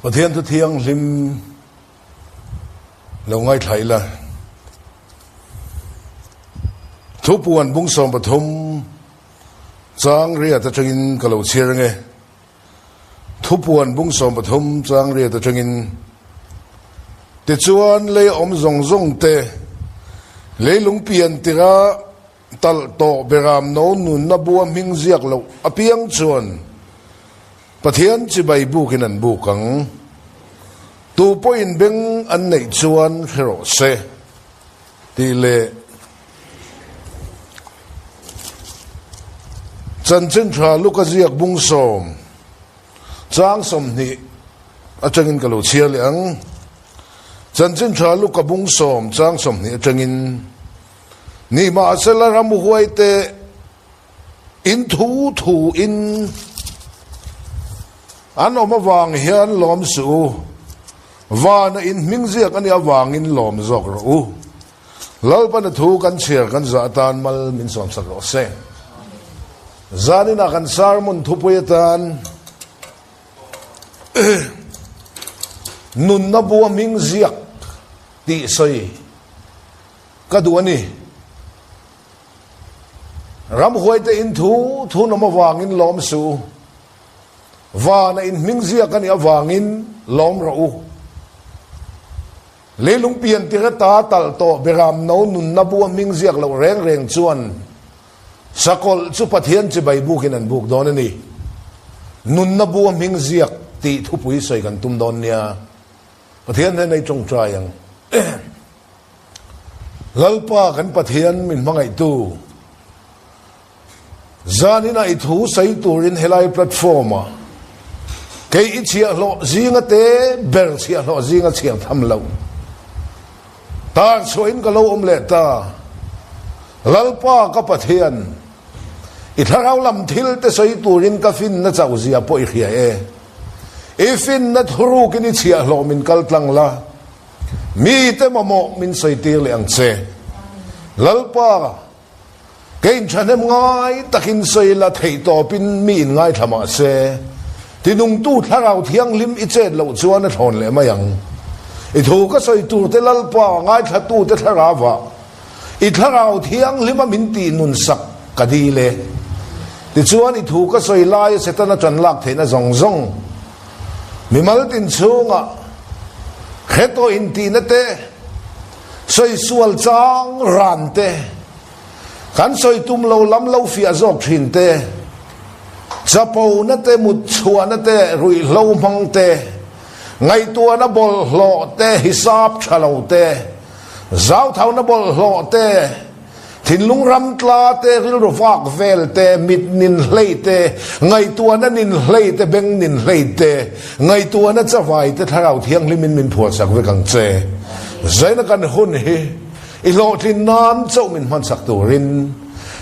Pathian thu thianghlim lo ngaithla ila. Thupuan bung 13 chang riat atangin ka lo chhiar ange. Thupuan bung 13 chang riat atangin Tichuan lei awm zawng zawng te leilung pian tira Talh tawh beram no nunna bua hming ziak loh apiang chuan Pathian chibai bukin an buk ang. Tu pawhin beng an neih chuan hre rawh se tih leh Chanchin tha Luka ziak bung sawm chang 20 atangin ka lo chhiar leh ang. Chanchin tha Luka bung sawm chang 20 atangin. Nimahsela ramhuaite in thu thu in an awm avang hian lawm suh u, vana in hming ziak a nih avangin lawm zawk rawh u. Lalpana thu kan chhiar kan zah atan mal min sawmsak rawh se. Zaninah kan sermon thupui atan nunna bua hming ziak tih sawi Ka duh a ni. Ramhuaite in thu thunawm avangin lawm suh u. Vana in hming ziak a nih avangin lawm rawh u. Leilung pian tir ata talh tawh Beram no nunna bua hming ziak loh reng reng chuan sakawlh chu Pathian chibai bukin an buk dawn a ni. Nunna bua hming ziak tih thupui sawi kan tum dawn nia. Pathian hnenah i tawngtai ang. Lalpa kan Pathian min hmangaihtu, zaninah i thu sawi turin helai platform-ah kei i chhiahhlawh zinga te ber chhiahhlawh zinga chhiar tham loh tar chhuahin ka lo awm leh ta. Lalpa ka Pathian, i thlarau lam thil te sawi turin ka finna chauh zia pawh i hria e. I finna thurukin i chhiahhlawh min kal tlang la. Mite mamawh min sawi tir leh ang che. Lalpa, kei inthahnem ngai takin sawi la theih tawpin mi in ngaithla mah se, tinungtu Thlarau Thianghlim i chet loh chuan a thlawn leh mai ang. I thu ka sawi turte Lalpa, ngaithlatute Thlarauah i Thlarau Thianghlima min tih nun sak ka dil e. Tichuan i thu ka sawi laia Setana ṭan lak theihna zawng zawng, Mimal tin chhungah hre tawh intihna te, sawisual chang ran te, kan sawi tum lo lam lo fiah zawk thin te, chapona te, mut chhuahna te, ruihhlo hmang te, ngaihtuahna bawlhhlawh te, hisap tha lo te, zauthauna bawlhhlawh te, Thinlung ram tla te, rilru vak vel te, mit nin hlei te, ngaihtuahna nin hlei te, beng nin hlei te, ngaihtuahna chavai te Thlarau Thianghlimin min phuahsak vek ang che. Zaina kan hun hi i hlawhtlin nan chauh min hmansak turin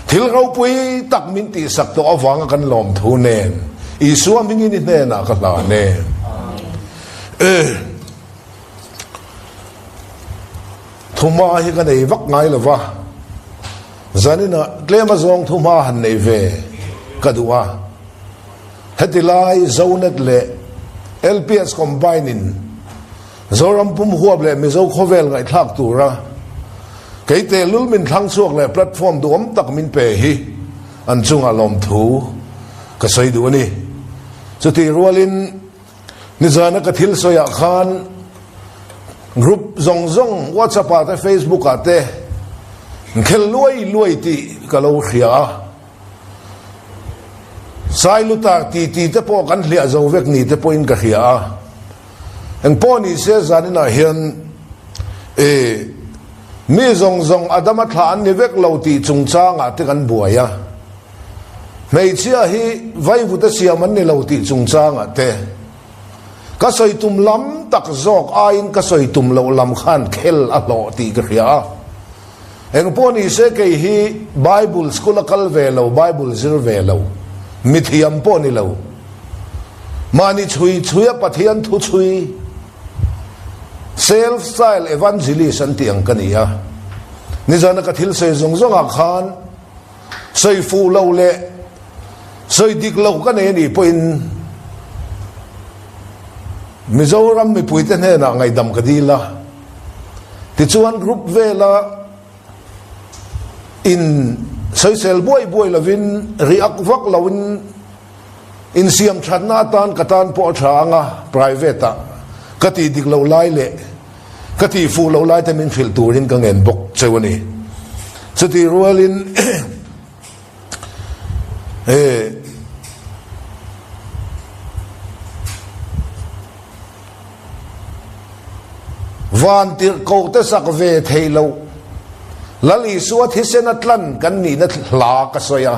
thil ropui tak min tihsak tawh avanga kan lawmthu nen Isua hmingin i hnenah ka hlan e. Thuma hi ka nei vak ngai lo va, zaninah tlem azawng thuma han nei ve ka duh a. Heti lai Zonet leh LPS Combine in Zoram pum huap leh Mizo khawvel ngaihthlak tura kei tehlul min thlang chhuak leh platform duhawm tak min pe hi an chungah lawmthu ka sawi duh a ni. Chutih rualin Nizana ka thil sawiah khan group zawng zawng WhatsApp ah te Facebook ah te khel luai luai tih ka lo hria a. Sailutar ti ti te pawh kan hliah zo vek ni te pawhin ka hria a. Engpawh ni se zaninah hian e mi zawng zawng Adama thlah an ni vek lo tih chungchangah te kan buai a. Hmeichhia hi vaivut a siam an ni lo tih chungchangah te ka sawi tum lam tak zawk aiin ka sawi tum loh lam khan khel a hlawh tih ka hria a. Engpawh ni se kei hi Bible school a kal ve lo, Bible zir ve lo, mithiam pawh ni lo. Mahni chhui chhui a Pathian thu chhui, self style evangelist an tih ang ka ni a. Nizana ka thil sawi zawng zawngah khan Sawi fuh lo leh sawi dik lo ka nei a nih pawhin Mizoram mipuite hnenah ngaihdam ka dil a, tichuan group vela in sawisel buai buai lovin react vak loin insiam thatna atan ka tan pawh a tha ang a, private ah ka tih dik loh lai leh ka tih fuh loh lai te min hrilh turin ka ngen bawk cheu a ni. Chutih rualin He Van tirhkoh te sak ve thei loh Lal Isua thisen a tlan kan nihna hla ka sawi a.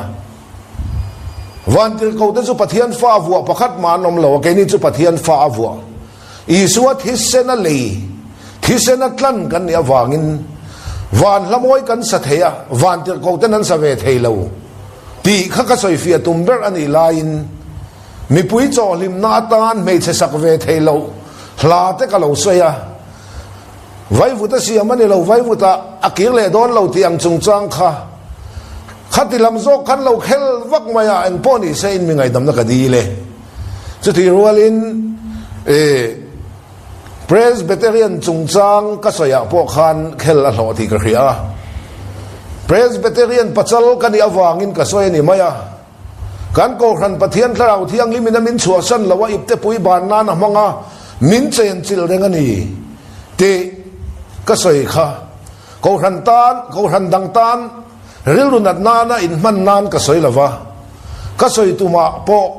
Van tirhkoh te chu Pathian fa a vuah pakhat mah an awm lo a, keini chu Pathian fa a vuah. Isua thisen a lei, thisen a tlan kan nih avangin van hlamawi kan sa thei a, van tirhkoh ten an sa ve thei lo tih kha ka sawifiah tum ber a nih laiin mipui chawhhlimna atan hmeichhe sak ve thei loh hla te ka lo sawi a, Vaivut a siam a ni lo, vaivut ah a kir leh dawn lo tih ang chungchang kha khati lam zawk khan lo khel vak mai a, engpawh ni se in mi ngaihdamna ka dil e. Chutih rualin Presbyterian chungchang ka sawiah pawh khan khel a hlawh tih ka hria a. Presbyterian pachal ka nih avangin ka sawi a ni mai a. Kan Kohhran Pathian Thlarau Thianghlimin a min chhuahsan lo a, iptepui ban nan a hmang a, min chenchilh reng a ni tih ka sawi kha. Kohhran tan, Kohhran dang tan Rilru nat nana inhman nan ka sawi lova, ka sawi tumah pawh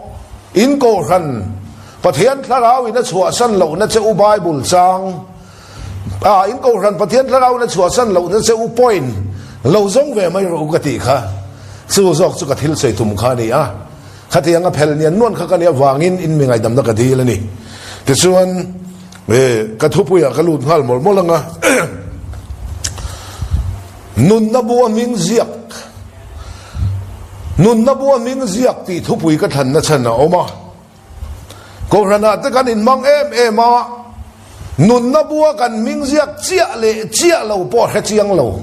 in kohhran Pathian Thlarau in a chhuahsan lohna che u Bible chang ah in kohhran Pathian Thlarau in a chhuahsan lohna che u point lo zawng ve mai rawh u ka tih kha chu zawk chu ka thil sawi tum kha a ni a, khatiang a phel nian nuan kha ka nih avangin in mi ngaihdamna ka dil a ni. Tichuan. E, ka thupuiah ka lut nghal mawlh mawlh ang a. Nunna bu a hming ziak Nunna bu a hming ziak tih thupui ka thlanna chhan a awm a. Kohhranah te kan inhmang em em a, nunna bu a kan hming ziak chiah leh chiah lo pawh hre chiang lo.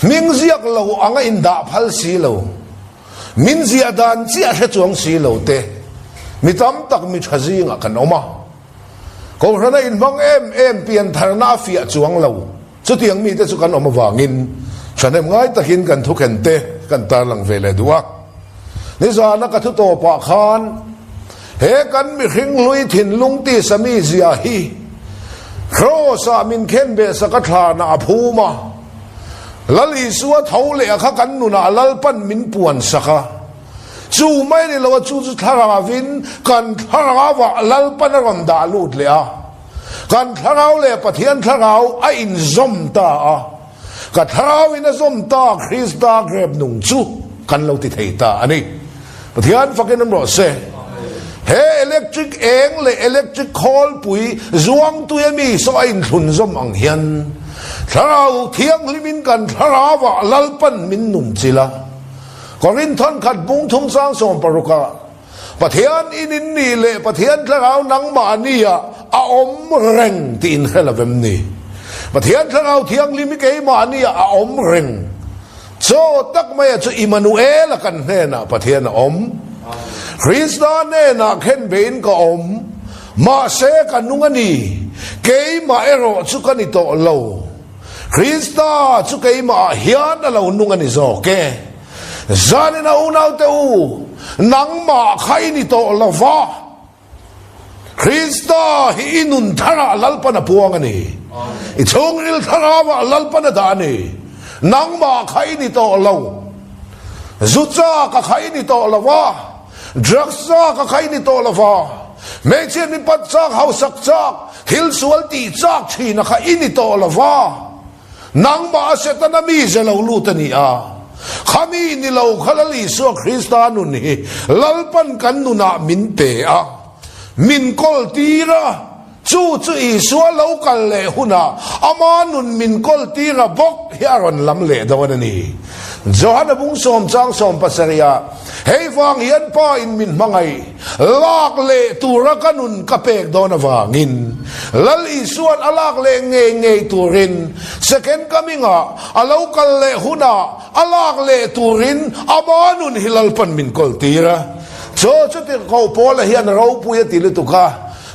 Hming ziak lo anga indah phal si lo. Min ziah dan chiah hre chuang si lo te mi tam tak mi tha zingah kan awm a. Kohhrana inhmang em em piantharna a fiah chuang lo. Chutiang mite chu kan awm avangin thahnem ngai takin kan thukhen te kan tarlang ve leh duh a. Nizana ka thu tawpah khan he kan mihring hlui thinlung tisa mi zia hi Kraws-ah min khen beh sak a thlanah a phum a. Lal Isua tho leh a kha kan nunah Lalpan min puan sak a. Chu mai ni lo a chu chu thlaravin kan thlarauah Lalpan a rawn dah lut leh a. Kan thlarau leh Pathian thlarau a inzawm ta a. Ka thlarauin a zawm ta Krista grep nung chu kan lo ti thei ta a ni. Pathian fakin awm rawh se. He electric eng leh electric khawlpui zuangtui a mi saw a inthlun zawm ang hian Thlarau Thianghlimin kan thlarauah Lalpan min nun chilh a. Korinth khat bung thum chang 16 ah, Pathian in in nih leh Pathian Thlarau nangmah nia a awm reng tih in hre lo em ni? Pathian Thlarau Thianghlim hi keimah nia a awm reng. Chaw tak maia chu Immanuel-a kan hnenah Pathian a awm. Krista hnenah khenbeiin ka awm, mahse ka nung a ni, keimah erawh chu ka ni tawh lo. Krista chu keimah ah hian a lo nung a ni zawk e. Zanin a unaute u, nangmah kha i ni tawh lo va, Krista hi i nun tharah Lalpan a puang a ni. I chhungril thlarauah Lalpan a dah a ni. Nangmah kha i ni tawh lo. Zu chak a kha i ni tawh lo va, drugs chak a kha i ni tawh lo va, hmeichhia mipat chak, hausak chak, Thil sual tih chak thina kha i ni tawh lo va, nangmah a Setana mize lo lut a ni a. Khami ni lo kha Lal Isua Krista nun hi Lalpan kan nunah min pe a, min kawl tir a, chu chu Isua lo kal leh hunah ama nun min kawl tir a bawk hi a rawn lam leh dawn a ni. Johana bung sawm chang sawm pasarihah, Hei vang hian Pa in min hmangaih, Lak leh tura ka nun ka pek dawn avangin Lal Isua'n a lak leh ngei ngei turin second coming-ah a lo kal leh hunah a lak leh turin ama nun hi Lalpan min kawl tir a. Chaw chuti koh Paula hian ropui a ti lutuk a.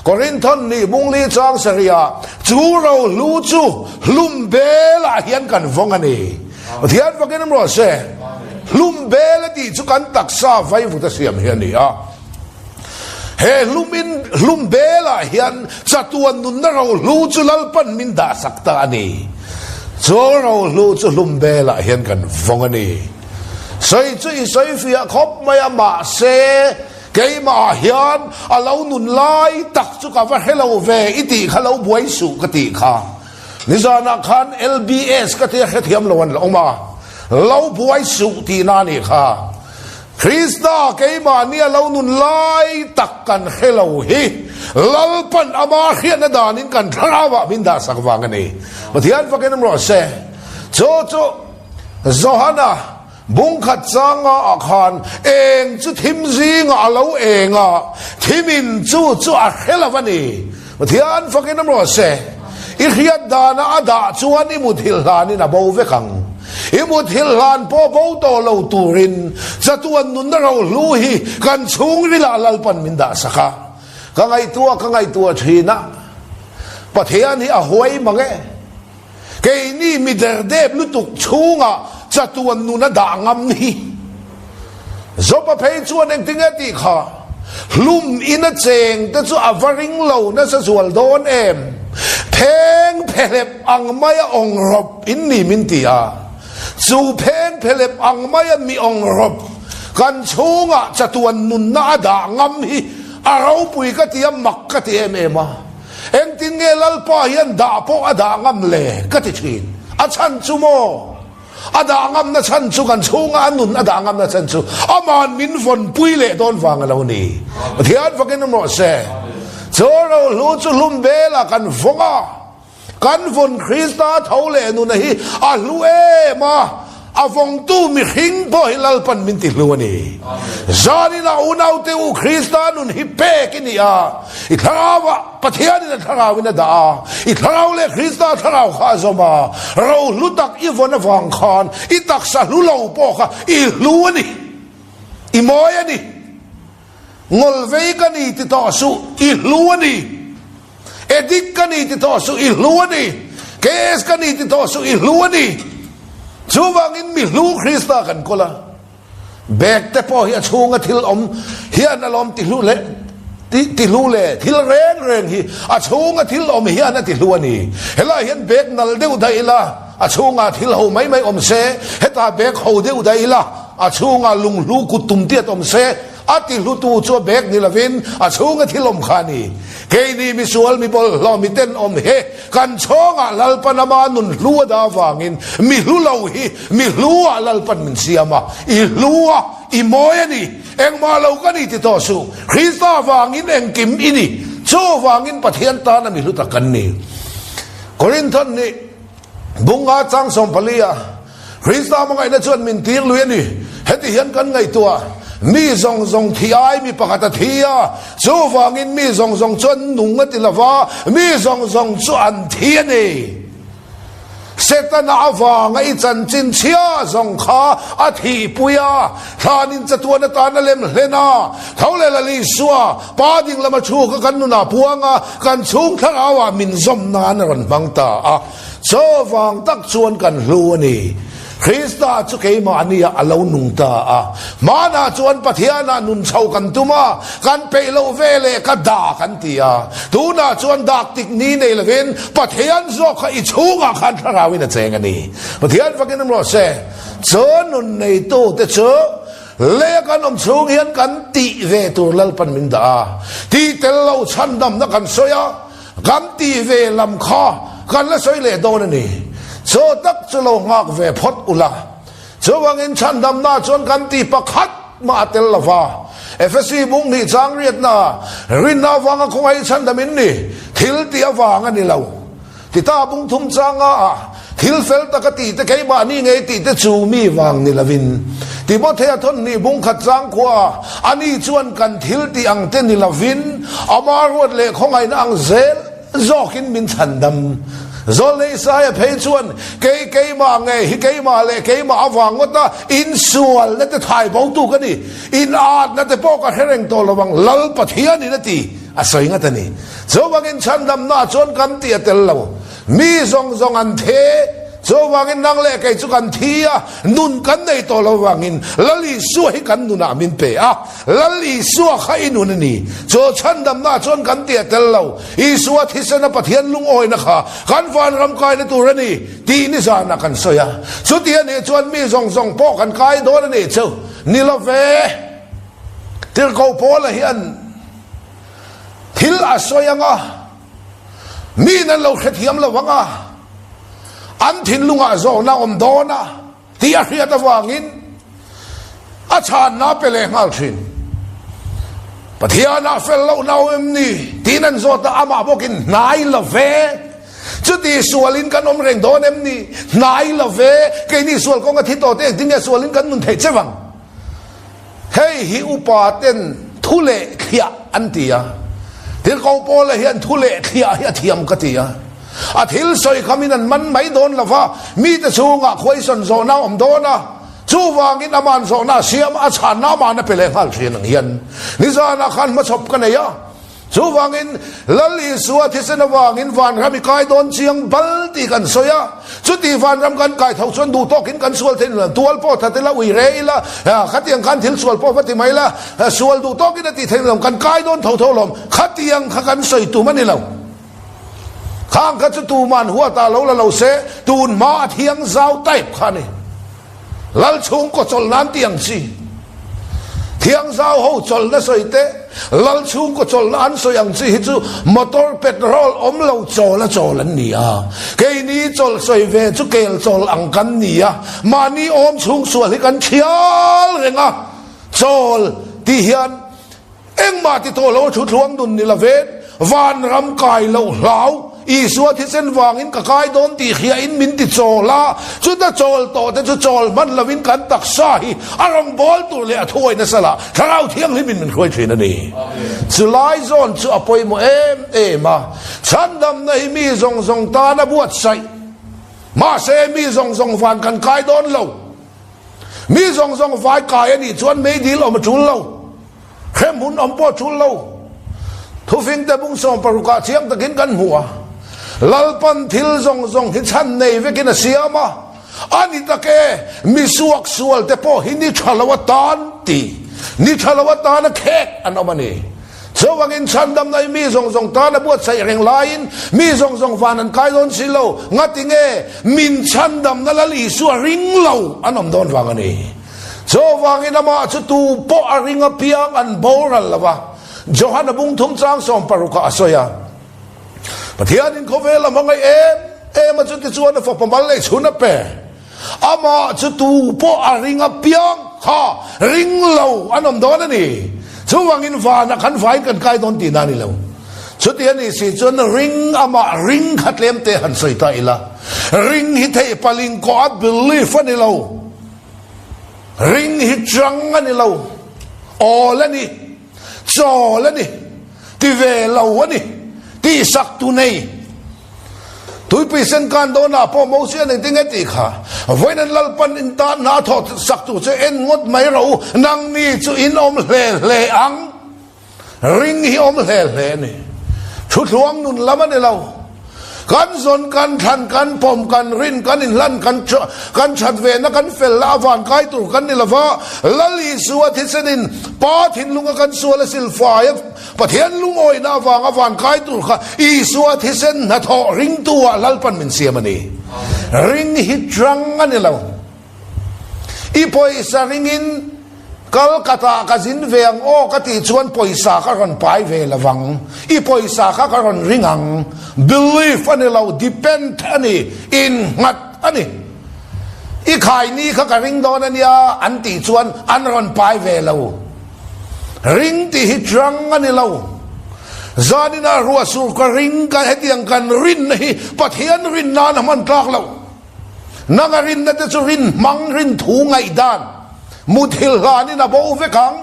Korinthon nih bungli chang sarihah chu rohlu chu hlum belah hian kan vawng a ni. Pathian fakin awm rawh se. Hlum bel a tih chu kan taksa vaivut a siam hi a ni a. He hlum in hlum belah hian chatuan nunna rohlu chu Lalpan min dahsak ta a ni. Chu rohlu chu hlum belah hian kan vawng a ni. Sawi chu i sawi fiah khawp mai a, mahse keimahah hian a lo nun lai tak chu ka va hre lo ve i tih kha lo buai suh ka tih kha. Nizanah khan LBS ka tia hrethiam lo an la awm a, lo buai suh tihna a nih kha. Krista keimahni a lo nun lai tak kan hre lo hi Lalpan ama hriatna danin kan thlarauah min dahsak vang a ni. Pathian fakin awm rawh se. Chu chu Johana bungkhat changa ah khan eng chu thim zingah a lo eng a, thimin chu chu a hre lo a ni. Pathian fakin awm rawh se. I hriat dana a dah chuan i muthilh hlanin a bo vek ang. I muthilh hlan pawh bo tawh lo turin chatuan nunna rohlu hi kan chhungrilah Lalpan min dah sak a. Ka ngaihtuah ka ngaihtuah thin a, Pathian hi a huai mang e. Keini mi derdep lutuk chhungah chatuan nun a dah ngam hi. Job-a phei chuan engtinge tih kha hlum in a cheng te chu a va ring lo nasa zual dawn em? Pheng phehlep ang maia awng rawp in ni min ti a. Chu pheng phehlep ang maia mi awng rawp kan chhungah chatuan nunna a dah ngam hi a ropui ka ti a, mak ka ti em em a. Engtin nge Lalpa hian dah pawh a dah ngam le? ka ti thin. A chhan chu maw? A dah ngamna chhan chu kan chhunga a nun a dah ngamna chhan chu aman min vawnpui leh dawn vang a lo ni. Pathian fakin awm rawh se. Chu rohlu chu hlum belah kan vawng a, kan vawn Krista tho leh nuna hi a hlu em a, A vawngtu mihring pawh hi Lalpan min ti hlu a ni. Zaninah unaute u Krista nun hi pek i ni a, i thlarauah Pathianin a thlarauin a dah a, i thlarau leh Krista thlarau kha a zawm a, rohlu tak i vawn avang khan i taksa hlu lo pawh kha i hlu a ni, i mawi a ni. Ngawlvei ka ni ti tawh suh, i hlu a ni. Edik ka ni ti tawh suh i hlu a ni. KS ka ni ti tawh suh i hlu a ni. Chuvangin mi hlu Krista kan kawl a. Bag te pawh hi a chhunga thil awm hian a lawm ti hlu leh ti hlu le thil reng reng hi a chhunga thil awm hian a ti hlu a ni. Helai hian bag nal deuh daih ila a chhungah thil ho mai mai awm se, hetah bag ho deuh daih ila a chhungah lunghlu kut tum tiat awm se, A ti hlutu chu a bek ni lovin a chhunga thil awm kha a ni. Keini misual, mi bawlhhlawh, mi tenawm hi kan chhawngah Lalpan ama nun hlu a dah avangin mi hlu lo hi mi hlu ah Lalpan min siam a, i hlu a, i mawi a ni. Engmah lo ka ni ti tawh suh. Krista avangin engkim i ni. Chuvangin Pathian tana mi hlu tak kan ni. Korinthon nih Bunga chang 14 a Krista hmangaihna chuan min tir lui a ni. Heti hian kan ngaihtuah, mi zawng zawng thi ai mi pakhat a thi a, chuvangin mi zawng zawng chu an nung a ti lo va, mi zawng zawng chu an thi a ni. Setana avanga i chanchin chhia zawng kha a thihpui a, thlanin chatuan atan a lem hlen a, tho leh Lal Isua, Pa ding lama thu kha kan nunah puang a, kan chhung thlarauah min zawm nan a rawn hmang ta a. Chaw vang tak chuan kan hlu a ni. Krista chu keimahniah a lo nung ta a. Hmanah chuan Pathianah nun chho kan tum a, kan peih loh ve leh ka dak an ti a. Tunah chuan dak tik ni nei lovin Pathian zawk kha i chhungah khan thlarauin a cheng a ni. Pathian fakin awm rawh se. Chu nun neitute chu Leia kan awm chhung hian kan tih ve tur Lalpan min dah a, tih tel lo chhandamna kan sawi a, kan tih ve lam kha kan la sawi leh dawn a ni. Chaw tak chu lo nghak ve phawt ula. Chuvangin chhandamna chuan kan tih pakhat mah a tel lo va. Efesi bung hnih chang riatna, Rinna avanga khawngaih chhandam in ni, thil tih avang a ni lo. Tita bung thum changa ah thil fel tak a tih te keimahni ngei tih te chu mi vang ni lovin Timothea thawn hnih bung khat chang khua ah ani chuan kan thil tih ang te ni lovin ama ruat leh khawngaihna ang zel zawkin min chhandam. Zawlnei Isaia phei chuan kei keimah ngei hi keimah leh keimah avang ngawt a insualna te thai bo tu ka ni, in atna te pawh ka hre reng tawh lovang Lal Pathianin a ti. A sawi ngat a ni. Chuvangin chhandamnaah chuan kan tih a tel lo. Mi zawng zawng an the. Chuvangin nang leh kei chu kan thi a, nun kan nei tawh lo vangin Lal Isua hi kan nunah min pe a. Lal Isua kha i nun a ni. Chu chhandamnaah chuan kan tih a tel lo. Isua thisena Pathian lungawina kha kan vanram kaina tur a ni tih nizanah kan sawi a. Chuti a nih chuan mi zawng zawng pawh kan kai dawn a nih chu ni lo ve. Tirhkoh Paula hian thil a sawi ang a, miin an lo hrethiam lo ang a, an thinlungah zawhna a awm dawn a tih a hriat avangin a chhanna a pe leh nghal thin. Pathianah fel lohna a awm em ni? tiin an zawt a, amah bawkin hnai lo ve. Chuti sualin kan awm reng dawn em ni? Hnai lo ve. Keini sual kawnga thi tawh te engtin nge sualin kan nun theih che vang? Hei hi upa ten thu leh thliah an ti a, Tirhkoh Paula hian thu leh thliah hi a thiam ka ti a. A thil sawi kha min an man mai dawn lo va, mite chhungah khuaisawn zawhna a awm dawn a, chuvangin aman zawhna a siam a, a chhanna aman a pe leh nghal thin ang hian nizanah khan hmachhawp ka nei a. Chuvangin, Lal Isua thisen avangin vanram i kai dawn chiang bal tih kan sawi a. Chuti vanram kan kai tho chuan duh tawkin kan sual theih lo. Tual pawh that ila, ui re ila, khatiang khan thil sual pawh va ti mai ila, sual duh tawkin a tih theih lo. Kan kai dawn tho tho lawm. Khatiang kha kan sawi tum a ni lo. Khang kha chu tuman huatah lo la lo se, tun hma a thiang zau type kha a ni. Lal chhungkaw chawlh nan tih ang chi. Thiangzau ho chawlhna sawi te, Lal chhungkaw chawlhna an sawi ang chi hi chu motor petrol awm lo chawl a chawl an ni a. Keini chawlh sawi ve chu kel chawl ang kan ni a, mahni awm chhung sual hi kan thial reng a. Chawl tih hian Engmah ti tawh lo thu thluang nun ni lovin, vanram kai loh hlau, Isua thisen vangin ka kai dawn tih hriain min ti chawl a, chuta chawl tawh te chu chawl hman lovin kan taksa hi a rawngbâwl tur leh a thuai nasa lah Thlarau Thianghlimin min hruai thin a ni. Chulai zawn chu a pawimawh em em a, chhandamna hi mi zawng zawng tan a buatsaih. Mahse mi zawng zawng van kan kai dawn lo. Mi zawng zawng vai kai a nih chuan meidil awm a tul lo. Hremhmun awm pawh tul lo. Thufingte bung sawm parukah chiang takin kan hmu a, Lalpan thil zawng zawng hi chhan nei vekin a siam a, a ni tak e, mi suak sual te pawh hi ni tha lo atan ti, ni tha lo atan a khek an awm a ni. Chuvangin chhandamna hi mi zawng zawng tan a buatsaih reng laiin mi zawng zawng van an kai dawn si lo, ngati nge min chhandamna Lal Isua ring lo an awm dawn vang a ni. Chuvangin amah chu tu pawh a ring apiang an boral lo va, Johana bung thum chang sawm parukah a sawi a. Pathianin khawvel a hmangaih em em a, chutichuan a fapa mal leh chhun a pe. Amah chu tu pawh a ring apiang kha ring lo an awm dawn a ni. Chuvangin vanah khan vain kan kai dawn tihna a ni lo. Chuti a nih si chuan ring amah ring kha tlem te han sawi ta ila. Ring hi theih paling kawh a belief a ni lo. Ring hi chang a ni lo, awl a ni, chawl a ni, ti ve lo a ni, tihsak tu nei. Tuipui sen kan dawnah pawh Mosia nen tinge tih kha, vawiin an Lalpan in tan hna thawh sak tu chu en ngawt mai rawh u, nangni chu in awm hle hle ang. Ring hi awm hle hle a ni. Thuthluang nun lam a ni lo. Kan zawn, kan thlan, kan pawm, kan rin, kan inhlan, kan kan that vehna, kan felna a van kai tur kan ni lo va. Lal Isua thisenin Pa thinlunga kan sual a silfai a, Pathian lungawina avanga van kai tur kha Isua thisen hnathawh ringtu ah Lalpan min siam a ni. Ring hi chang a ni lo. I pawisa ringin Kalkata ka zin ve ang aw ka tih chuan pawisa ka rawn pai ve lo vang. I pawisa kha ka rawn ring ang. Belief a ni lo, depend a ni, innghat a ni. I khaini kha ka ring dawn a nia an tih chuan an rawn pai ve lo. Ring tih hi chang a ni lo. Zaninah ruahsur ka ring ka hetiang kan rinna hi Pathian rin nan a hman tlak lo. Nang a rinna te chu rin hmang rin thu ngaihdan muthil hlanin a bo vek ang.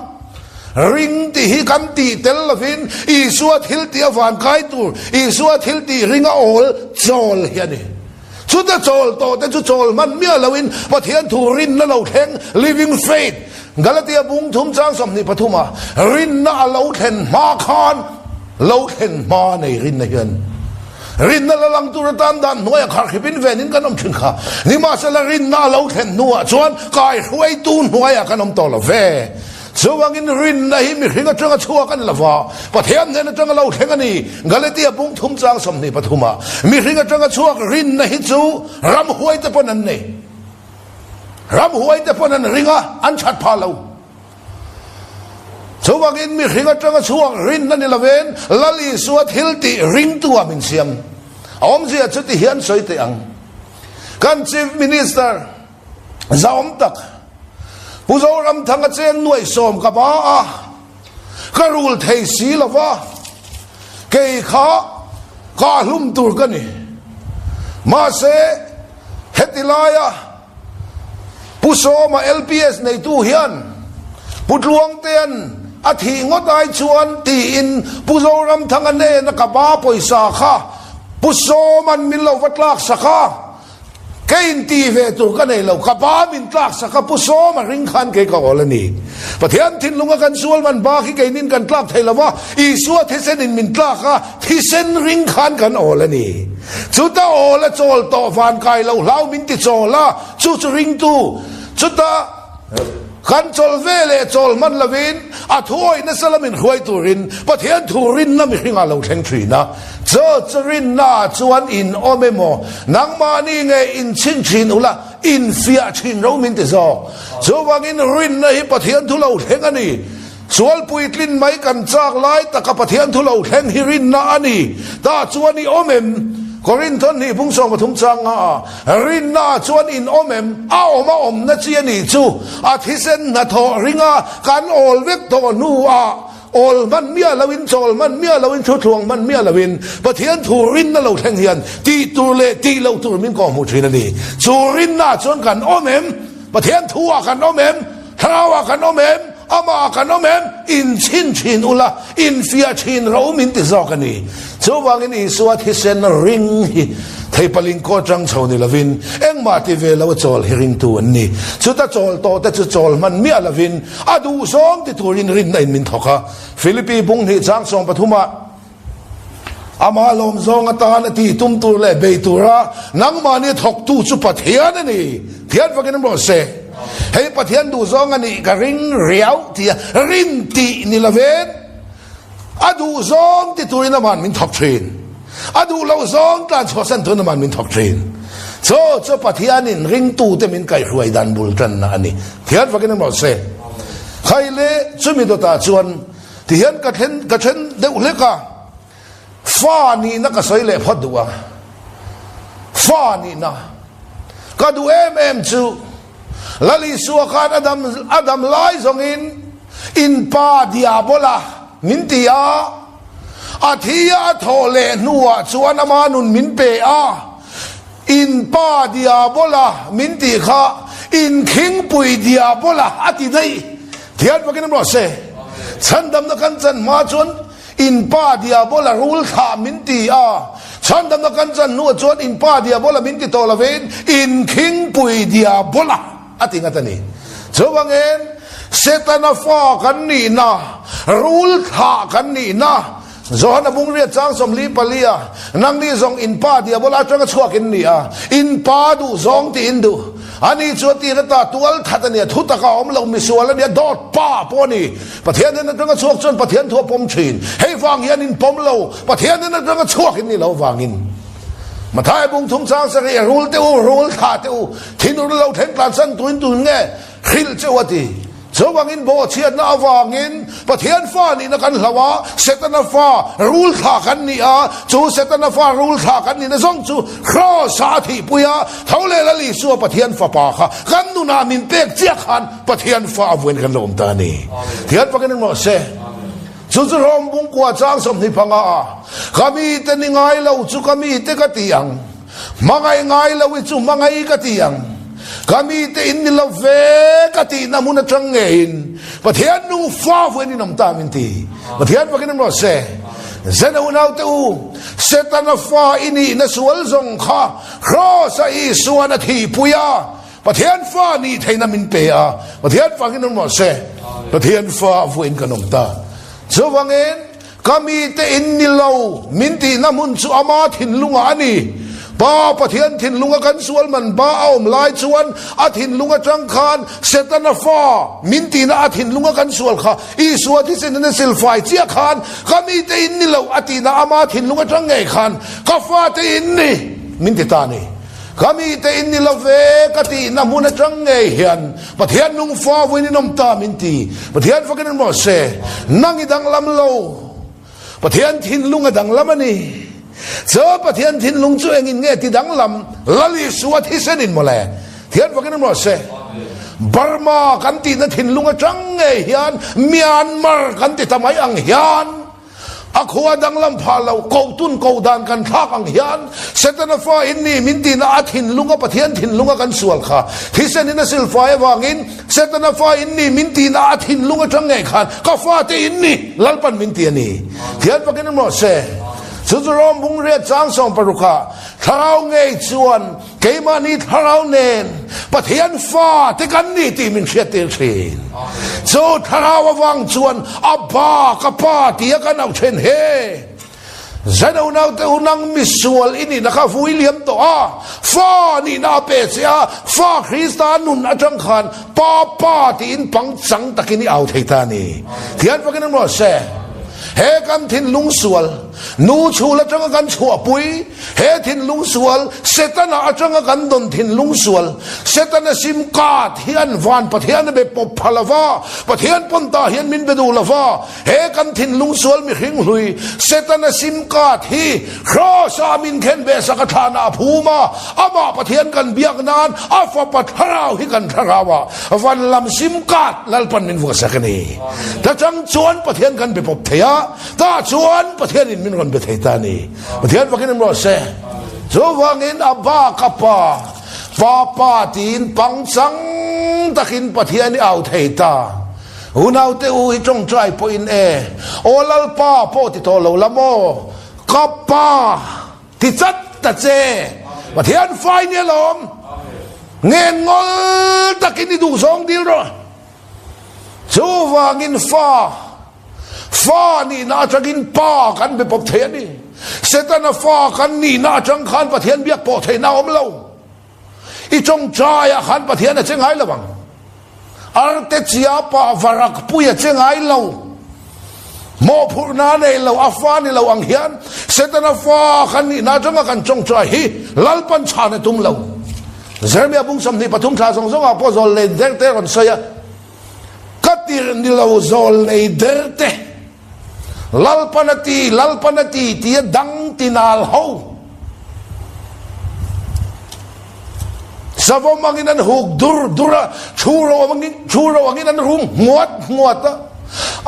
Ring tih hi kan tih tel lovin Isua thil tih a van kai tur, Isua thil tih ring a awl chawl hi a ni. Chuta chawl tawh te chu chawl hman miah loin Pathian thu rinna lo thleng, living faith, Galatia bung thum chang 23 ah rinna a lo thlen hma khan. Lo thlen hma nei rinna hian rinna la lang tur atan dan hnuaia kharkhipin venin kan awm thin kha. Nimahsela rinna a lo thlen hnuah chuan kaihruaitu hnuaiah kan awm tawh lo ve. Chuvangin rinna hi mihring atanga chhuak a ni lova, Pathian hnen atanga lo thleng a ni. Galatia bung thum chang 23 ah mihring atanga chhuak rinna hi chu ramhuaite pawn an nei. Ramhuaite pawn an ring a, an that phah lo. Chuvangin mihring atanga chhuak rinna ni lovin Lal Isua thil tih ringtu ah min siam. A awmzia chu ti hian sawi teh ang. Kan Chief Minister zahawm tak Pu Zoramthanga cheng nuaihsawm ka ba a, ka rul thei si lova, kei kha kah hlum tur ka ni. Mahse heti laia Pu Sawma LPS neitu hian Pu Tluangtea'n a thih ngawt ai chuan tiin Pu Zoramthanga nena ka ba pawisa kha Pu Sawma'n min lo va tlak sak a, ka inti ve tur ka nei lo, ka ba min tlak sak a, Pu Sawma ring khan kei ka awl a ni. Pathian thinlunga kan sual man bak hi keinin kan tlak thei lo va, Isua thisenin min tlak a, thisen ring khan kan awl a ni. Chuta awl a chawl tawh van kai lo hlau min ti chawl a, chu chu ringtu. Chuta kan chawl ve leh chawl hman lovin a thu awih nasa lamin hruai turin Pathian thu rinna mihringah lo thleng thin a. Chu chu rinnaah chuan in awm emaw, nangmahni nge in chhin thin ula, in fiah thin ro min ti zawk. Chuvangin rinna hi Pathian thu lo thleng a ni. Sual puitlin mai kan chak lai taka Pathian thu lo thleng hi rinna a ni. Tah chuan i awm em? Korinthon hnih bung 13 chang nga ah, Rinna ah chuan in awm em? A awm a awmna chi a nih chu. A thisen hnathawh ringa kan awl vek tawh hnu ah awl hman miah loin, chawl hman miah loin, thuthlung hman miah loin Pathian thu rinna lo thleng hian tih tur leh tih loh tur min kawhhmuh thin a ni. Chu rinna ah chuan kan awm em? Pathian thu ah kan awm em? Thlarau ah kan awm em? Amah ah kan awm em? Inchhin thin ula, infiah thin ro min ti zawk a ni. Chuvangin Isua thisen ring hi theipaling kaw atang chho ni lovin engmah ti ve lo a chawl hi ringtu an ni. Chuta chawl tawh te chu chawl hman miah lovin a duhzawng ti turin rinna in min thawk a. Philippi bung hnih chang 13 ah Amah lawm zawng atan a tih tum tur leh bei tura nangmahni thawktu chu Pathian a ni. Thian fakin an rawh se. Hei Pathian duh zawng a nih ka ring riau tia rin tih ni lovin a duh zawng ti turin ama'n min thawk thin. A duh loh zawng tlan chhuahsan turin ama'n min thawk thin. Chu chu Pathianin ringtute min kaihhruai dan bul tanna a ni. Thian fakin an rawh se. Khai le chumi dawtah chuan Tihian ka then ka then deuh hlek a, fa nihna ka sawi leh phawt duh a, fa nihna ka duh em em chu Lal Isua khan a dam a dam lai zawngin in pa Diabola min ti a, a thi a a thawh leh hnuah chuan ama nun min pe a, in pa Diabola min tih kha in khingpui Diabola a ti daih. Thian fakin an rawh se. Chhandamna kan chan hma chuan in pa Diabola rul thlah min ti a. Chhandamna kan chan hnuah chuan in pa Diabola min ti tawh lovin in khingpui Diabola a ti ngat a ni. Chuvangin Setana fa kan nihna, rul thlah kan nihna, Johana bungriat chang 44 a, Nangni zawng in pa Diabola atanga chhuak in ni a, in pa duh zawng tih in duh. Ani chu a tir ata tual that a nia, thu taka awm lo misual a nia, dawt pa pawh a ni. Pathian hnen atanga chhuak chuan Pathian thu a pawm thin. Hei vang hian in pawm lo, Pathian hnen atanga chhuak in ni lo vangin. Mathaia bung thum chang sarih, Rul te u, rul thlah te u, thinur lo thleng tlansan tuin tun nge hrilh che u a ti. Chuvangin bawhchhiatna avangin Pathian fa nihna kan hlau a, Setana fa rul thla kan ni a, chu Setana fa rul thla kan nihna zawng chu Kraws-ah a thihpui a, tho leh Lal Isua Pathian fapa kha kan nunah min pek chiah khan Pathian fa a vuain kan lo awm ta a ni. Thian fakin engmawh se. Chu chu Rom bungkua chang 25 a, Ka mite ni ngai lo chu ka mite ka ti ang. Hmangaih ngai lo i chu hmangaih ka ti ang. Ka mite in ni lo ve ka tihna hmun atang ngeiin Pathian nu fa vuain in awm ta min ti. Pathian fakin awm rawh se. Zena unaute u, Setana fa i nihna sual zawng kha Kraws-a Isuan a thihpui a, Pathian fa nih theihna min pe a, Pathian fakin awm rawh se. Pathian fa vuain kan awm ta. Chuvangin. Ka mite in ni lo, min tihna hmun chu ama thinlungah a ni. Pa Pathian thinlunga kan sual man ba a awm lai chuan a thinlung atang khan Setana fa min tihna a thinlunga kan sual kha Isua thisen in a silfai chiah khan ka mite in ni lo a tihna ama thinlung atang ngei khan ka fate in ni min ti ta a ni. Ka mite in ni lo ve ka tihna hmun atang ngei hian Pathian nung fa vawiin in awm ta min ti. Pathian fakin in rawh se. Nang i danglam lo. Pathian thinlung a danglam a ni. Chu Pathian thinlung chu engin nge ti danglam? Lal Isua thisen in mawle. Thian fakin in rawh se. Burma kan tihna thinlung atang ngei hian Myanmar kan ti ta mai ang hian A khua danglam phah lo, kohtun koh dan kan thlak ang hian Setana fa in ni min tihna a thinlunga Pathian thinlunga kan sual kha thisen in a silfai avangin Setana fa in ni min tihna a thinlung atang ngei khan ka fate in ni Lalpan min ti a ni. Thian fakin emaw se chu chu Rom bung riat chang sawm parukah thlarau ngei chuan Keimahni thlarau nen Pathian fa te kan ni tih min hriattir thin. Chu thlarau avang chuan Abba, ka pa tia kan auh then he. Zan unaute u nang misual i nihna kha vui liam tawh a, fa nihna a pe che a, fa Krista nun atang khan Pa pa tiin pangchang takin i au thei ta a ni. Thian fakin an rawh se. He kan thinlung sual, nu chhul atanga kan chhuahpui, He thinlung sual, Setana atanga kan dawn thinlung sual, Setana sim card hian van Pathian a be pawp pha lova, Pathian pawn ta hian min be duh lova, he kan thinlung sual mihring hlui, Setana sim card hi Kraws-ah min khen ve sak a thlanah a phum a, amah Pathian kan biak nan a fapa thlarau hi kan thlarau a van lam sim card Lalpan min vuahsak a ni. Ta chang chuan Pathian kan be pawp thei a, tah chuan Pathianin min rawn be thei ta a ni. Pathian fakin in rawh se. Chuvangin Abba ka pa, pa pa tiin pangchang takin Pathian i au thei ta. Unaute u hi tawngtai pawhin e, Aw Lalpa pawh ti tawh lo la maw? Ka pa ti chat ta che. Pathian fai nia lawm. Ngen ngawl takin i duhzawng dil rawh. Chuvangin fa Fa nihna atangin Pa kan be pawp thei a ni. Setana fa kan nihna atang khan Pathian biak pawh theihna a awm lo. I tawngtaiah khan Pathian a che ngai lo ang. Arte chia pa varak pui a che ngai lo. Mawhphurhna a nei lo, a fa ni lo ang hian Setana fa kan nihna atanga kan tawngtai hi Lalpan chhan a tum lo. Jeremia bung 23 thla zawng zawngah pawh zawl len der te a rawn sawi a. Ka tirh ni lo zawl nei der te, Lalpan a ti, Lalpan a ti tia dang tinal ho. Savawm angin an huk dur dur a, thu ro angin, thu ro angin an rum nguat nguat a.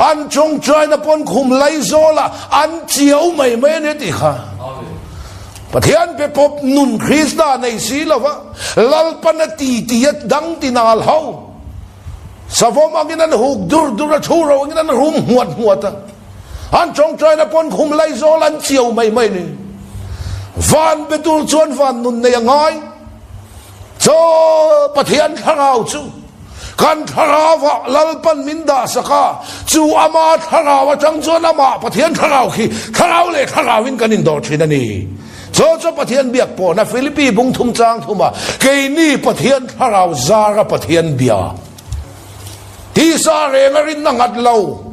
An tawngtaina pawn khum laizawlah an chiau mai mai a ni a tih kha. Pathian pe pawp nun Krista nei si lova, Lalpan a ti tia dang tinal ho. Savawm angin an huk dur dur a, thu ro angin an rum hmuat hmuat a. An tawngtaina pawn khum laizawl an chiau mai mai ni. Van be tur chuan van nun nei a ngai. Chaw Pathian thlarau chu kan thlarauah Lalpan min dah sak a, chu ama thlarau atang chuan amah Pathian thlarau khi thlarau leh thlarauin kan indawr thin a ni. Chaw chu Pathian biak pawhna Philippi bung thum chang thuma keini Pathian thlarau zara Pathian bia tisa reng a rinna nghat lo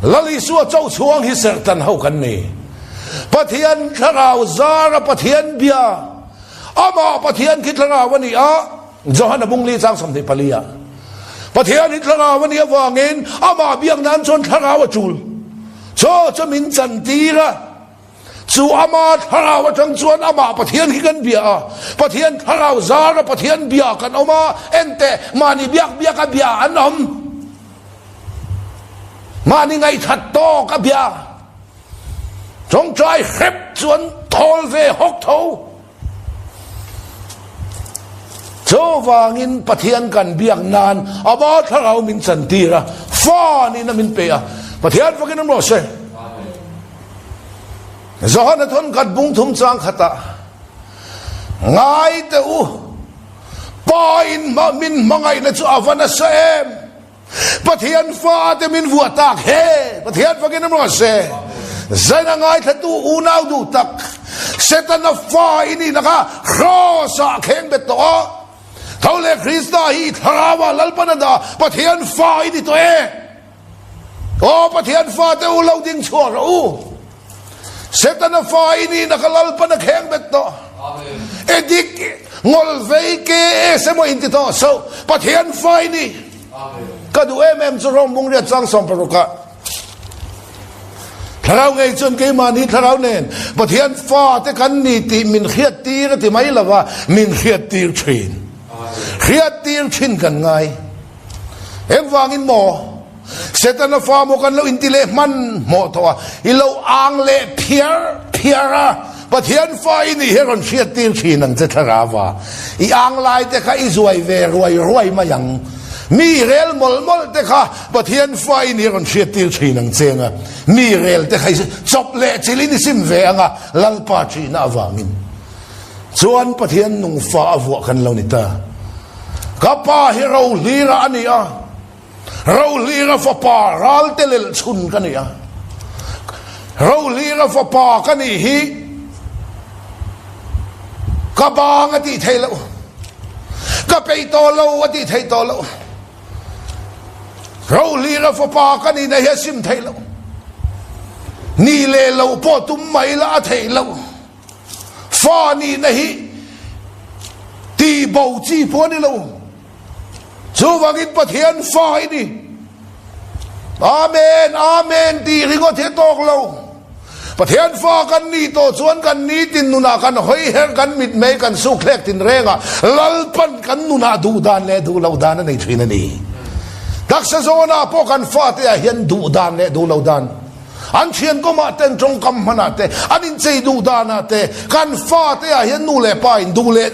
Lal Isua cho chhuang hi serhtan ho kan ni. Pathian thlarau zara Pathian bia amah Pathian khi thlarau a ni a Johana bung li chang 24 ah Pathian hi thlarau a nih avangin amah biak nan chuan thlarau a tul. Chaw chu min chantir a. Chu ama thlarau atang chuan amah Pathian hi kan bia a, Pathian thlarau zara Pathian bia kan awm a, enteh mahni biak biak a bia an awm, mahni ngaihthat tawk a bia, tawngtai hrep chuan thawl ve hawk tho. Chuvangin Pathian kan biak nan ama thlarau min chantir a, fa nihna min pe a, Pathian fakin awm rawh se. Johana thawn khat bung thum chang khatah ngai teh u, Pa in min hmangaihna chu a va nasa em! Pathian fate min vuah tak he, Pathian fakin awm rawh se. Zaina ngaithlatu unau duh tak, Setana fa i nihna kha Kraws-ah a kheng bet tawh a. Tho leh Krista hi i thlarauah Lalpan a dah, Pathian fa i ni tawh e. Aw Pathian fate u lo ding chhuah rawh u. Setana fa i nihna kha Lalpan a kheng bet tawh. Edik ngawlvei KS emaw inti tawh so Pathian fa i ni. Ka duh em em chu Rom bungriat chang sawmparukah Thlarau ngei chuan keimahni thlarau nen Pathian fate kan ni tih min hriattir a ti mai lo va, min hriattir thin. Hriattir thin kan ngai. Engvangin maw? Setana fa maw kan lo inti leh hman hmawh tawh a, i lo ang leh phiar phiar a, Pathian fa i nih hi rawn hriattir thin ang che thlarau a. I ang lai te kha i zuai ve ruai ruai mai ang. Mi rel mawlh mawlh te kha Pathian fa i nih rawn hriattir thin ang che anga, mi rel te kha i chawp leh chilhin i sim ve anga, Lalpa thihna avangin chuan Pathian nung fa a vuah kan lo ni ta. Ka pa hi Rohlira a ni a, Rohlira fapa ralte lelh chhun ka ni a, Rohlira fapa ka nih hi ka bang a tih theih loh, ka peih tawh lo a tih theih tawh loh. Rohlira fapa ka nihna hi a sim theih loh. Nih leh loh pawh tum mai la a theih loh. Fa nihna hi tihbo chi pawh a ni lo. Chuvangin Pathian fa i ni. Amen, Amen tih ringawt hi a tawk lo. Pathian fa kan nih tawh chuan kan nitin nunah kan hawi her, kan mitmei kan sukthlek tin reng a, Lalpan kan nunah duh dan leh duh loh dan a nei thin a ni. Taksa zawnah pawh kan fate ah hian duh dan leh duh loh dan, an thian kawmah te, an tawngkam hmanah te, an inchei duh danah te, kan fate ah hian nu leh pa in duh leh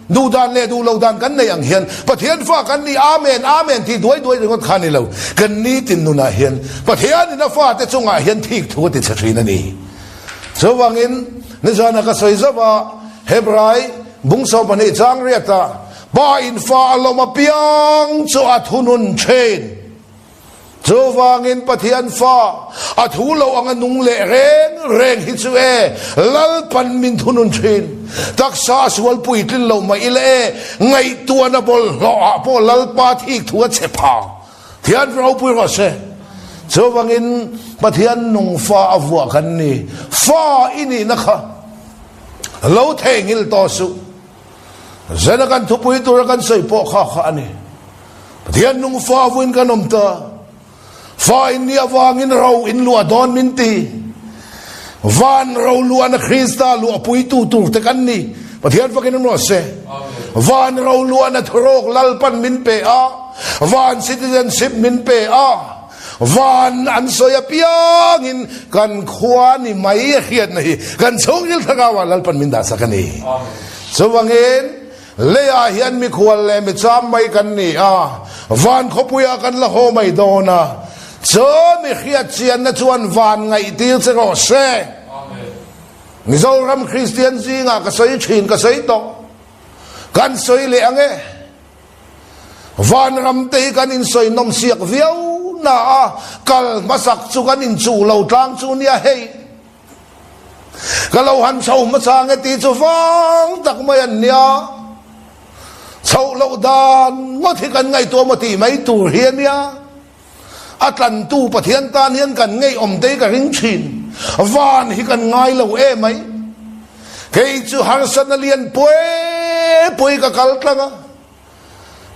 Duh dan leh duh lo dan kan neih ang hian Pathian fa kan ni Amen Amen tih duai duai ringawt kha a ni lo. Kan nitin nunah hian Pathianin a fate chungah hian thik thu a ti chhe thin a ni. Chuvangin nizana ka sawi zauh a, Hebrai bungsaw pahnih chang riatah Pa in fa a lawm apiang chu a thunun thin. Chuvangin Pathian fa a thu lo anga nung leh reng reng hi chu e, Lalpan min thunun thin. Taksa a sual puitlin lo mai ila e, ngaihtuahna bawlhhlawh ah pawh Lalpa thik thu a che pha. Thian ropui rawh se. Chuvangin Pathian nung fa a vuah kan ni. Fa i nihna kha lo theihnghilh tawh suh. Zena kan thupui tura kan sawi pawh kha kha a ni. Pathian nung fa vuin kan awm ta. Fa in ni avangin ro in luah dawn min ti. Van ro luahna Krista luahpuitu tur te kan ni. Pathian fakin awm rawh se. Van ro luahna thuruk Lalpan min pe a. Van citizenship min pe a. Van an sawi apiangin kan khua ni mai a hriatna hi kan chhungril thlarauah Lalpan min dahsak a ni. Chuvangin Leiah hian mikhual leh micham mai kan ni a, van khawpuiah kan la haw mai dawn a, chu mi hriat chianna chuan van ngaihtir che rawh se. Mizoram Kristian zingah ka sawi thin, ka sawi tawh. Kan sawi leh ang e. Vanram te hi kan insawi nawm siak viau na a, kal hmasak chu kan inchuh lo tlang chu nia hei. Ka lo han chho hmasa nge tih chu vang tak mai an nia. Chhoh loh dan ngawt hi kan ngaihtuah maw tih mai tur hi a nia. A tlantu Pathian tan hian kan ngeiawm te hi ka ring thin. Van hi kan ngai lo e mai. Kei chu harsatna lian pui pui ka kal tlang a.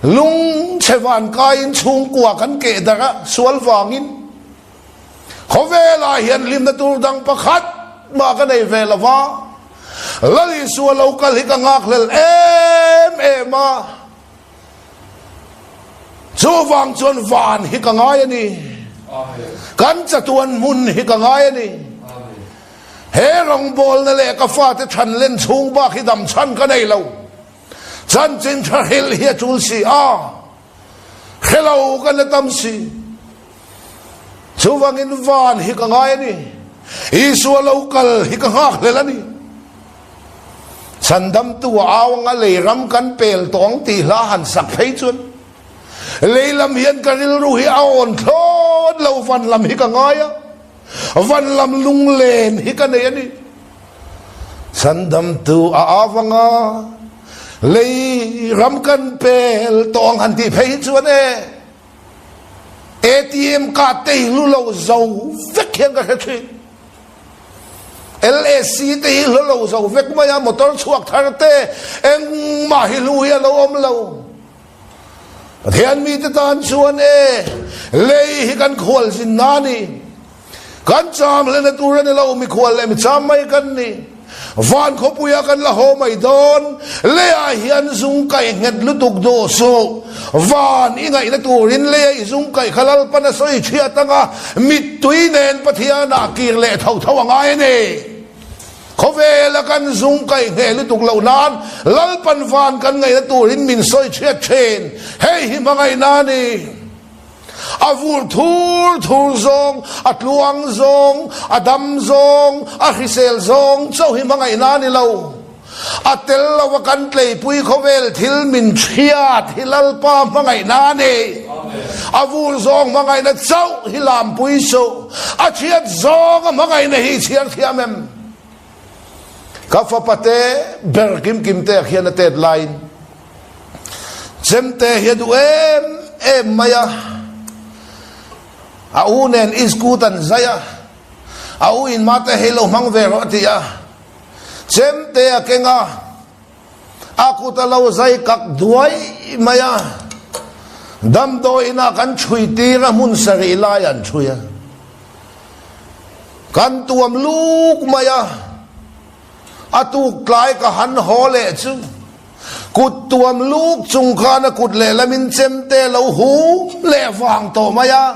Lungchhe van kaiin chhungkua kan keh darh a, sual vangin. Khawvelah hian hlimna tur dang pakhat mah ka nei ve lo va, Lal Isua lo kal hi ka nghakhlel em em a, chuvang chuan van hi ka ngai a ni, kan chatuan hmun hi ka ngai a ni. He rawngbawlna leh ka fate thanlen chhung bak hi dam chhan ka nei lo, chanchin tha hrilh hi a tul si a. Hre lo ka la tam si. Chuvangin van hi ka ngai a ni. Isua lo kal hi ka nghakhlel a ni. Chhandamtu a au anga lei ram kan pel tawh ang tih hla han sak phei chuan lei lam hian ka rilru hi a awn thlawt lo, van lam hi ka ngai a. Van lam lunglen hi ka nei a ni. Chhandamtu a avanga lei ram kan pel tawh ang han tih phei hi chuan e ATM card te hi hlu lo zo vek hian ka hre thin. LAC te hi hlu lo zo vek mai a, motor chhuak thar te engmah hi hlu hi a lo awm lo. Pathian mite tan chuan e lei hi kan khualzin na a ni. Kan cham hlena tur a ni lo, mikhual leh micham mai kan ni. Van khawpuia kan la haw mai dawn, leiah hian zung kaih nghet lutuk duh suh. Van i ngaihna turin leia i zung kaih kha Lalpan a sawi chhiat anga mittui nen Pathianah kir leh tho tho a ngai a ni. Khawvela kan zung kaih hneh lutuk loh nan Lalpan van kan ngaihna turin min sawi chhiat thin. Hei hi hmangaihna a ni. A vur thur thur zawng, a tluang zawng, a dam zawng, a hrisel zawng chauh hi hmangaihna a ni lo. A tel lova kan tleipui khawvel thil min chhiat hi Lalpa hmangaihna a ni. A vur zawng hmangaihna chauh hi lampui suh. A chhiat zawnga hmangaihna hi i chhiar thiam em? Ka fapa te ber kim kim te khian a tet laiin chemte hi a duh em em mai a. A u nen iskut an zai a, a u in mate hei lo hmang ve rawh a ti a. Chemte a keng a, a kut a lo zai kak duai mai a. Damdawiin ah kan chhui tir a, hmun sarih lai an chhui a. Kan tuam luk mai a, a tuk tlai ka han haw leh chu kut tuam luk chung khan a kut lehlamin chemte a lo hum leh vang tawh mai a.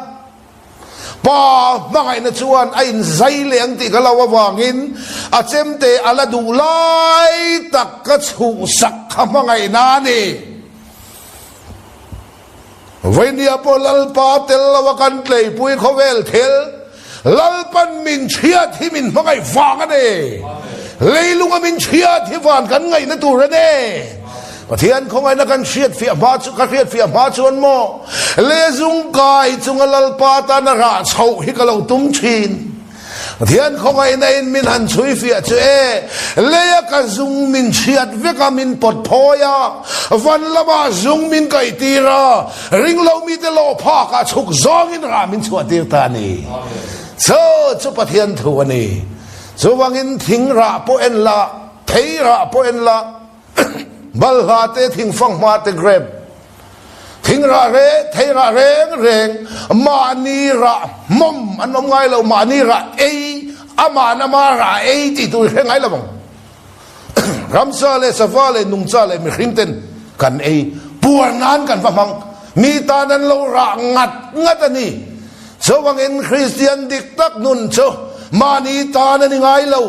Pa hmangaihna chuan a inzai leh ang tih ka lo avangin a chemte a la duh lai tak ka chhuhsak kha hmangaihna a ni. Vainia pawh Lalpa tel lo a kan tleipui khawvel thil Lalpan min chhiat hi min hmangaih vang a ni. Leilunga min chhiat hi van kan ngaihna tur a ni. Pathian khawngaihna kan hriatfiah hma chu ka hriatfiah hma chuan maw lezung kai chunga Lalpa tana rah chhoh hi ka lo tum thin. Pathian khawngaihna in min han chhui fiah chu e leia ka zung min chhiat vek a min pawt phawi a van lamah zung min kaih tir a ringlo mite lawh phak ah chhuk zawngin rah min chhuah tir ta a ni. Chu chu Pathian thu a ni. Chuvangin thing rah pawh en la, thei rah pawh en la, Balhla te, thingfanghma te, grape, thingrah re, theirah reng reng, mahni rah hmawm an awm ngai lo, mahni rah ei, aman ama rah ei tih tur i hre ngai lo ang. Ramsa leh sava leh nungcha leh mihring ten kan ei, puar nan kan va hmang, mi tan an lo rah ngat ngat a ni. Chuvangin Kristian dik tak nun chu mahni tan a ni ngai lo.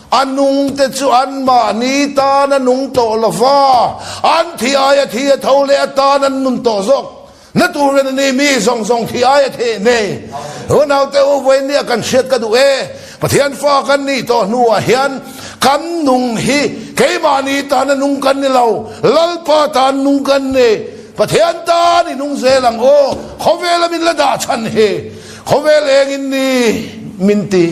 A nungte chu anmahni tan a nung tawh lo va, an thi aia thi a tho leh atan an nun tawh zawk. Na turin a ni mi zawng zawng thi aia theh nei. Unaute u vawinia kan hriat ka duh e, Pathian fa kan nih tawh hnuah hian kan nung hi keimahni tan a nung kan ni lo, Lalpa tan nung kan ni. Pathian tan i nung zel ang u, khawvela min la dah chhan hi khawvel engin ni min ti.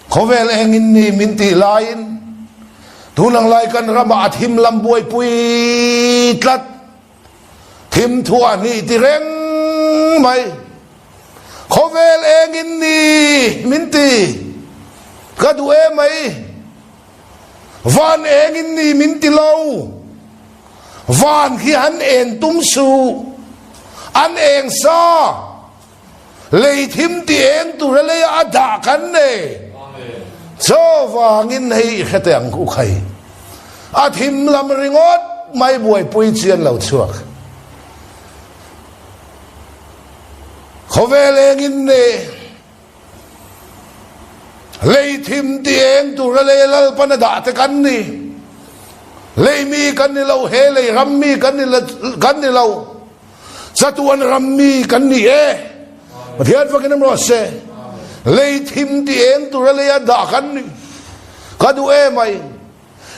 Khawvel engin ni min tih laiin tun ang lai kan ramah a thim lam buaipui tlat. Thim thuah hnih ti reng mai. Khawvel engin ni min ti ka duh em mai. Van engin ni min ti lo. Van khi han en tum suh. An eng sa. Lei thim ti eng tura leia a dah kan nei. Chuvangin hei i hre teh ang u khai. A thim lam ringawt mai buaipui chi an lo chhuak. Khawvel engin ni lei thim ti eng tura lei Lalpan a dah te kan ni. Lei mi kan ni lo, he lei ram mi kan ni lo. Chatuan rammi kan ni e. Pathian fakin am rawh se. Lei thim ti eng tura lei a dah kan ni. Ka duh e mai.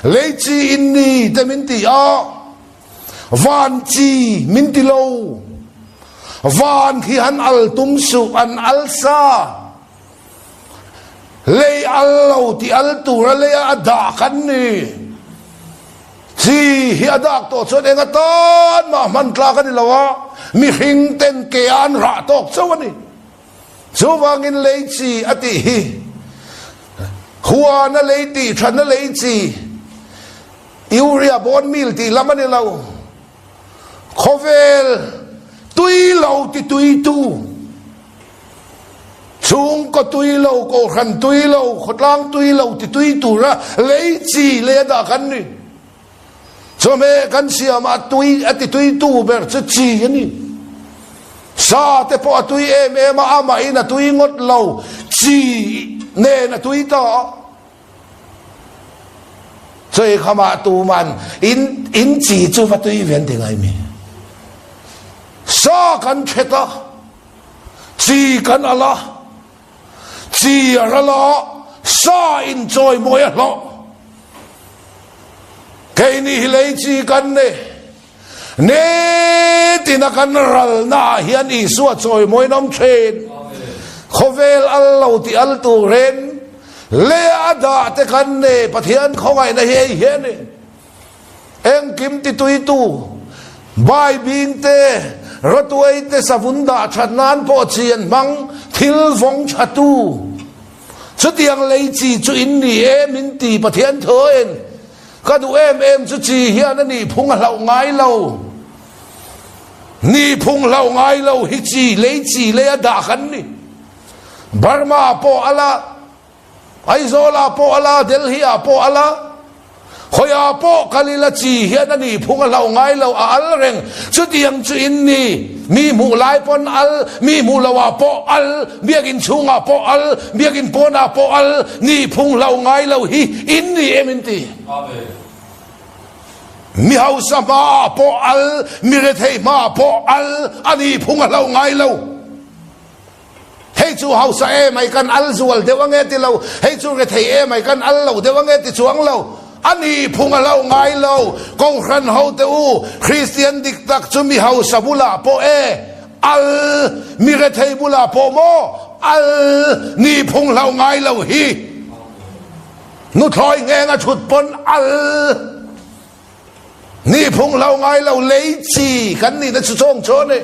Lei chi in ni te min ti a. Van chi min ti lo. Van khi han al tum suh an al sa. Lei al lo tih al tura leia a dah kan ni. Chi hi a dak tawh chuan eng atan mah hman tlak a ni lo a, mihring ten ke ah an rah tawk chauh a ni. Chuvangin lei chi a tih hi huana lei tih thatna lei chi, urea bone meal tih lam a ni lo. Khawvel tui lo ti tuitu, chhungkaw tui lo, kohhran tui lo, khawtlang tui lo ti tui tura lei chi lei a dah kan ni. Chawhmeh kan siam a tui a ti tuitu ber chu chi a ni. Sa te pawh a tui em em a, amahin a tui ngawt lo, chi nen a tui ta a. Choi khamah tuman in in chi chu va tui ve an ti ngai mi. Sa kan thet a, chi kan al a, chi a ral a, sa in chawimawi a hlawh. Keini hi lei chi kan ni. Nitina kan ralnaah hian Isua chawimawiin awm thin. Khawvel al lo tih al turin leh a dah te kan ni. Pathian khawngaihna hi hei hi a ni. Engkim tituitu, baibing te, rawtuai te savun dah that nan pawh chi an hmang, thil vawng thatu. Chutiang lei chi chu in ni em in ti Pathian thuin. Ka duh em em chu chi hian a nihphung a hlauh ngai lo. Nihphung hlauh ngai lo hi chi lei chi lei a dah kan ni. Burma pawh a la, Aizawl ah pawh a la, Delhi ah pawh a la, khawi ah pawh kal ila chi hian a nihphung a hlauh ngai lo, a al reng. Chutiang chu in ni. Mi hmuh lai pawn al, mi hmuh lo ah pawh al, biakinn chhung ah pawh al, biakinn pawn ah pawh al, ni phung hlo ngai lo hi in ni em in ti? Mi hausa hma ah pawh al, mi rethei hma ah pawh al, a ni phung a hlo ngai lo. Hei chu hausa emai kan al zual deuh ange ti lo, hei chu rethei emai kan al lo deuh ange ti chuang lo. A nih phung a hlauh ngai lo. Kohhran ho te u, Kristian dik tak chu mi hausa bulah pawh e, al, mi rethei bulah pawh maw, al, nih phung hlauh ngai lo hi. Nuthlawi ngheng a thut pawn al, nih phung hlauh ngai lo lei chi kan nihna chu chawng chu a ni.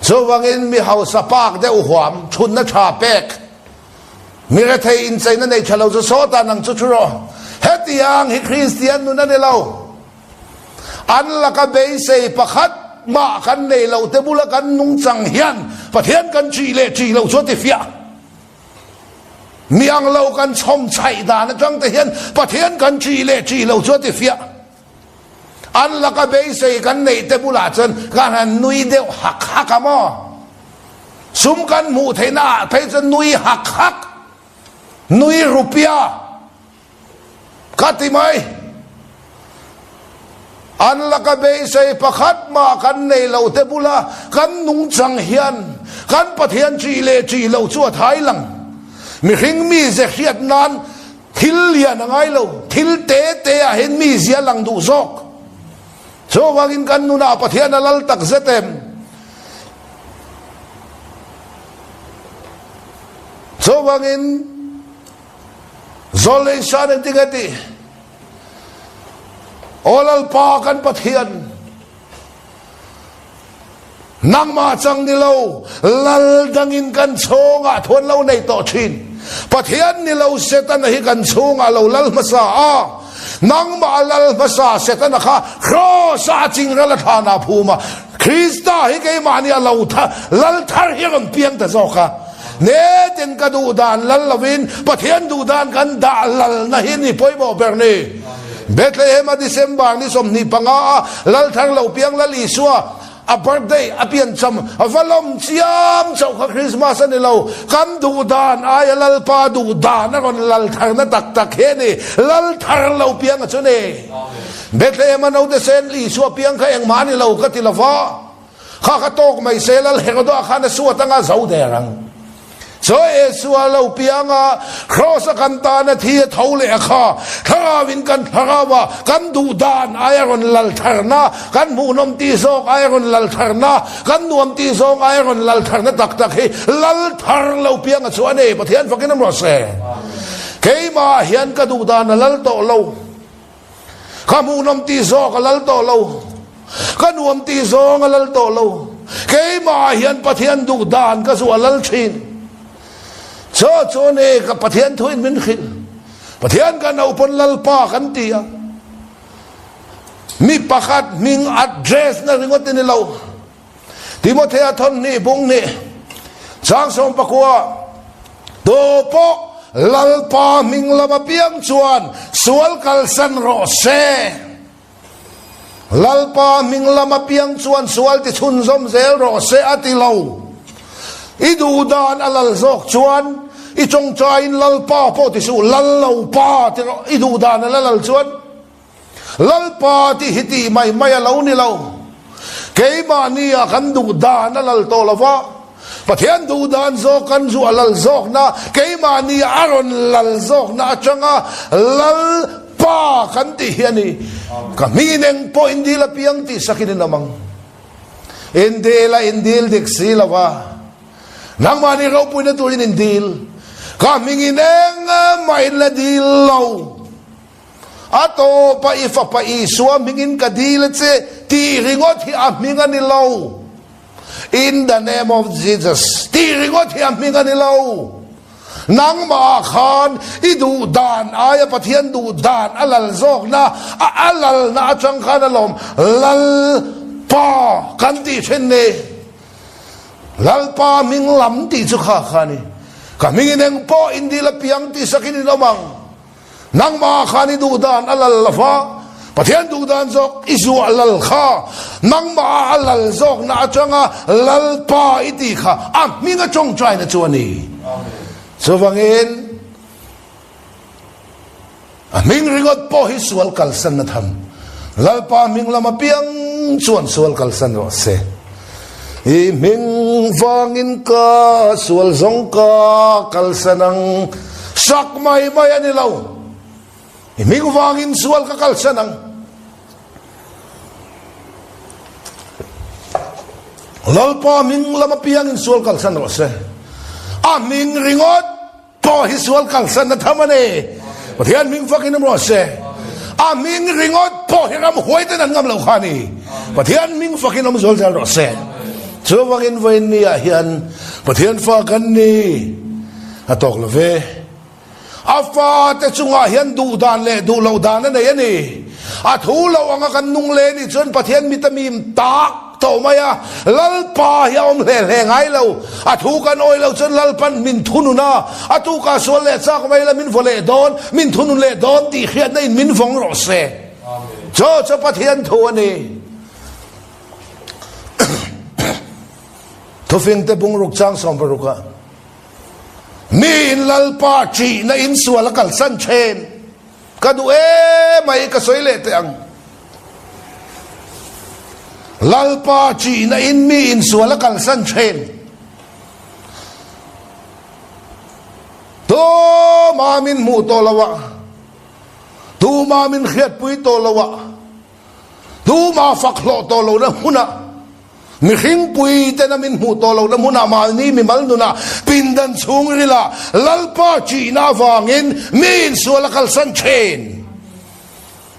Chuvangin mi hausa pak deuh huam thutna tha pek Mi rethei incheina nei tha lo chu sawtah nang chu thu rawh. Hetiang hi Kristian nun a ni lo. An laka beisei pakhat mah kan nei lo te bula kan nungchang hian Pathian kan ṭih leh ṭih lo chu a ti fiah. Mi ang lo kan chhawm chhaih dan aṭang te hian Pathian kan ṭih leh ṭih lo chu a ti fiah. An laka beisei kan neih te bulah chuan kan han nui deuh hak hak a maw? Sum kan hmuh theihna ah phei chuan nui hak hak, nui rupia ka ti mai. An laka beisei pakhat mah kan nei lo te bula kan nungchang hian kan Pathian ṭih leh ṭih lo chu a thai lang. Mihring mize hriat nan Thil lian a ngai lo, thil te te ah hian mi zia lang duh zawk. Chuvangin kan nunah Pathian a lal tak zet em? Chuvangin Zawlei San engtin nge tih? Aw Lalpa kan Pathian, Nangmah chang ni lo, lal dangin kan chhungah thu an lo nei tawh thin. Pathian ni lo Setana hi kan chhungah lo lal hmasa a, nangmah lal hmasa Setana kha Kraws-ah a chingral a thlanah a phum a, Krista hi keimahni a lo lal thar hi a rawn piang ta zawk a. Netin ka duh dan lal lovin Pathian duh dan kan dah lalna hi ni pawimawh ber ni. Bethlehem-a December ni 25 a lal thar lo piang Lal Isua a birthday a piancham a va lawm chiam chauh kha Christmas a ni lo. Kan duh dan aia Lalpa duh dan a rawn lal tharna tak tak hi a ni. Lal thar lo piang a chu ni. Bethlehem-a naute sen Isua piang kha engmah a ni lo ka ti lo va. Kha kha tawk mai se Lal Heroda khan a suat anga zo der ang. Chaw Isua lo piang a, Kraws a kan tan a thi a tho leh a kha, Thlarau in kan thlarau a kan duh dan ai a rawn lal tharna, kan hmuhnawm tih zawk ai a rawn lal tharna, kan nuam tih zawng ai a rawn lal tharna tak tak hi lal thar lo piang a chu a ni. Pathian fakin awm rawh se. Keimah hian ka duh dan a lal tawh lo. Ka hmuhnawm tih zawk a lal tawh lo. Ka nuam tih zawng a lal tawh lo. Keimah hian Pathian duh dan ka zu a lal thin. Chaw chu ni ka Pathian thuin min hrilh. Pathian kan ho pawn Lalpa kan ti a. Mi pakhat hming address na ringawt i ni lo. Timothea thawn hnih bung hnih chang 19 Tu pawh Lalpa hming lam apiang chuan sual kalsan rawh se. Lalpa hming lam apiang chuan sual ti chhunzawm zel rawh se a ti lo. I duh dan a lal zawk chuan i tawngtaiin Lalpa pawh ti suh, Lal lo pa ti rawh, i duh dan a la lal chuan. Lalpa tih hi tih mai mai a lo ni lo. Keimahni ah kan duh dan a lal tawh lo va, Pathian duh dan zawk kan zu a lal zawkna, keimahni ah a rawn lal zawkna atanga Lalpa kan tih hi a ni. Ka hmingin eng pawh in dil apiang tih sakin in awm ang. In dil a in dil dik si lo va, nangmahni ropuina turin in dil. Ka hmingin engmah in la dil lo. A tawpa i fapa Isua hmingin ka dil a che tih ringawt hi a hming a ni lo. In the name of Jesus tih ringawt hi a hming a ni lo. Nangmah khan i duh dan aia Pathian duh dan a lal zawkna, a a lalna atang khan alawm Lalpa kan tih thin ni. Lalpa hming lam tih chu kha kha a ni. Ka hmingin engpawh in dil apiang tih sakin in awm ang. Nangmah khan i duh dan a lal lo va, Pathian duh dan zawk i zuah lal kha, nangmah a lal zawkna atanga Lalpa i tih kha a hming a tawngtaina chu a ni. Chuvangin a hming ringawt pawh hi sual kalsan a tham. Lalpa hming lam apiang chuan sual kalsan rawh se. I hming vangin ka sual zawng ka kalsan ang. Sak mai mai a ni lo. I hming vangin sual ka kalsan ang. Lalpa hming lam apiangin sual kalsan rawh se. A hming ringawt Pawh hi sual kalsan na tham a ni. Pathian hming fakin awm rawh se. A hming ringawt pawh hi ram huai ten an ngam lo kha a ni. Pathian hming fakin awm zual zel rawh se. Chuvangin vawiin ni ah hian Pathian fa kan ni a tawk lo ve. A fate chungah hian duh dan leh duh loh dan a nei a ni. A thu lo anga kan nung leh nih chuan Pathian mit a mim tak tawh mai a, Lalpa hi a awm hle hle ngai lo. A thu kan awih loh chuan Lalpan min thunun a, a tukah sual leh chak mai la min vaw leh dawn, min thunun leh dawn tih hriatna in min vawng rawh se. Chaw chu Pathian thu a ni. Thufingte bungruk chang 16 ah mi in Lalpa ṭihna in sual a kalsan ṭhen. Ka duh emai ka sawi leh teh ang. Lalpa ṭihna in mi insual a kalsan ṭhen. Tuma min hmuh tawh lo a, tuma min hriatpui tawh lo a, tuma fak hlawh tawh lohna hmunah, Mihringpui tena min hmuh tawh lohna hmunah mahni mimal nunah pindan chhungrilah Lalpa ṭihna avangin mi insual a kalsan ṭhin.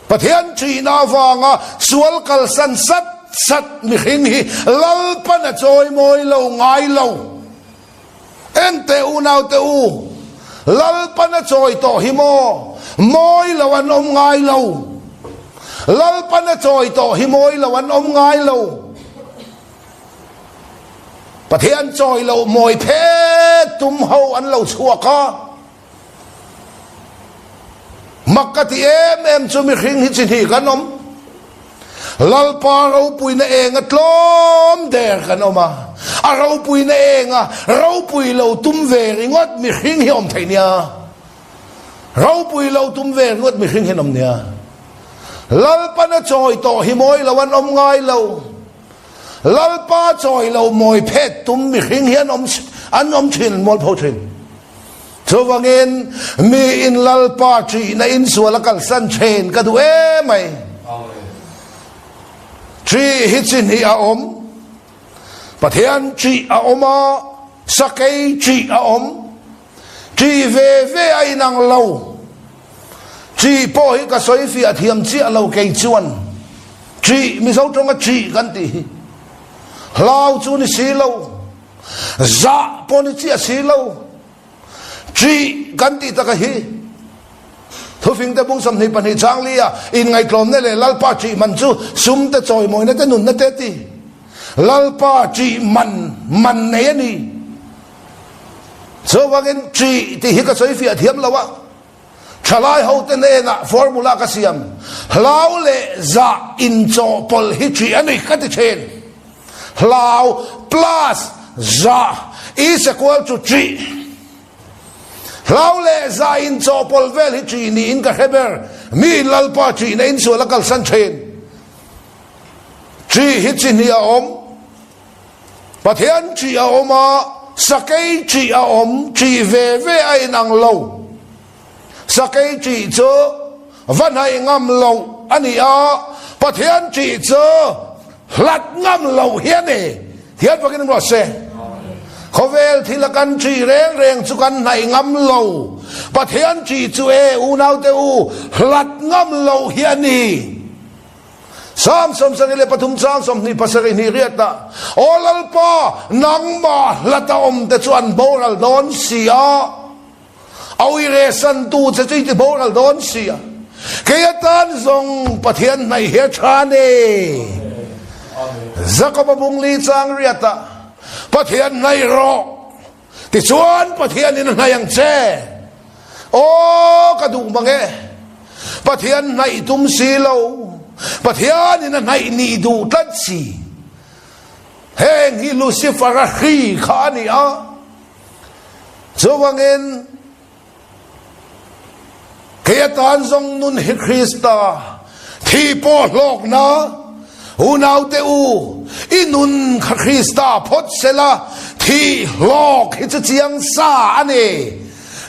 Pathian ṭihna avanga sual kalsan sat sat mihring hi Lalpan a chawimawi lo ngai lo. Enteh unaute u, Lalpan a chawi tawh hi maw? Mawi lo an awm ngai lo. Lalpan a chawi tawh hi mawi lo an awm ngai lo. Pathian chawi loh mawi phet tum ho an lo chhuak a. Mak ka ti em em chu mihring hi chi hnih kan awm. Lalpa ropuina enga tlawm der kan awm a, a ropuina enga ropui lo tum ve ringawt mihring hi awm thei nia. Ropui lo tum ve ringawt mihring hi an awm nia. Lalpan a chawi tawh hi mawi lo an awm ngai lo. Lalpa chawi lo mawi phet tum mihring hi an awm. An awm thin, an mualpho thin. Chuvangin mi in Lalpa ṭihna in sual a kalsan ṭhen ka duh em mai. Ṭih hi chi hnih a awm. Pathian ṭih a awm a, sakei ṭih a awm. Ṭih ve ve a inang lo. Ṭih pawh hi ka sawi fiah thiam chiah lo kei chuan. Ṭih, Mizo ṭawnga ṭih kan tih hi hlau chu ni si lo, zah pawh ni chiah si lo. Ṭih kan tih taka hi Thufingte bung 22 chang li a inngaihtlawmna leh Lalpa ṭih man chu sumte chawimawina te nunna te ti. Lalpa ṭih man man nei a ni. Chuvangin ṭih tih hi ka sawi fiah thiam lo a, ṭhalai hote hnenah formula ka siam, hlau leh zah inchawhpawlh hi ṭih a ni ka ti ṭhin. Hlau plus zah is equal to ṭih. Hlau leh zah inchawhpawlh vel hi ṭih niin ka hre ber. Mi Lalpa ṭihna insual a kalsan ṭhin. Ṭih hi chi hnih a awm. Pathian ṭih a awm a, sakei ṭih a awm, ṭih ve ve a inang lo. Sakei ṭih chu va hnaih ngam loh a ni a, Pathian ṭih chu hlat ngam loh hi a ni. Thian fakin in ruah se. Khawvel thil a kan ṭih reng reng chu kan hnaih ngam lo. Pathian ṭih chu e unaute u, hlat ngam loh hi a ni. Psalm 73 chang 27 hnih riatah, Aw Lalpa, nangmah hlata awmte chu an boral dawn si a, a uire santu che chu i ti boral dawn si a, kei atan zawng Pathian hnaih hi a tha a ni. Jakoba bungli chang riatah, Pathian hnaih rawh. Tichuan Pathianin a hnaih ang che. Aw ka duh mang e. Pathian hnaih tum si lo. Pathianin a hnaih nih duh tlat si. Heng hi Lucifer-a hri kha a ni a. Chuvangin Kei atan zawng nun hi Krista thi pawh hlawkna, unaute u, i nun kha Krista phawt sela, thi hlawk hi chu chiang sa a ni.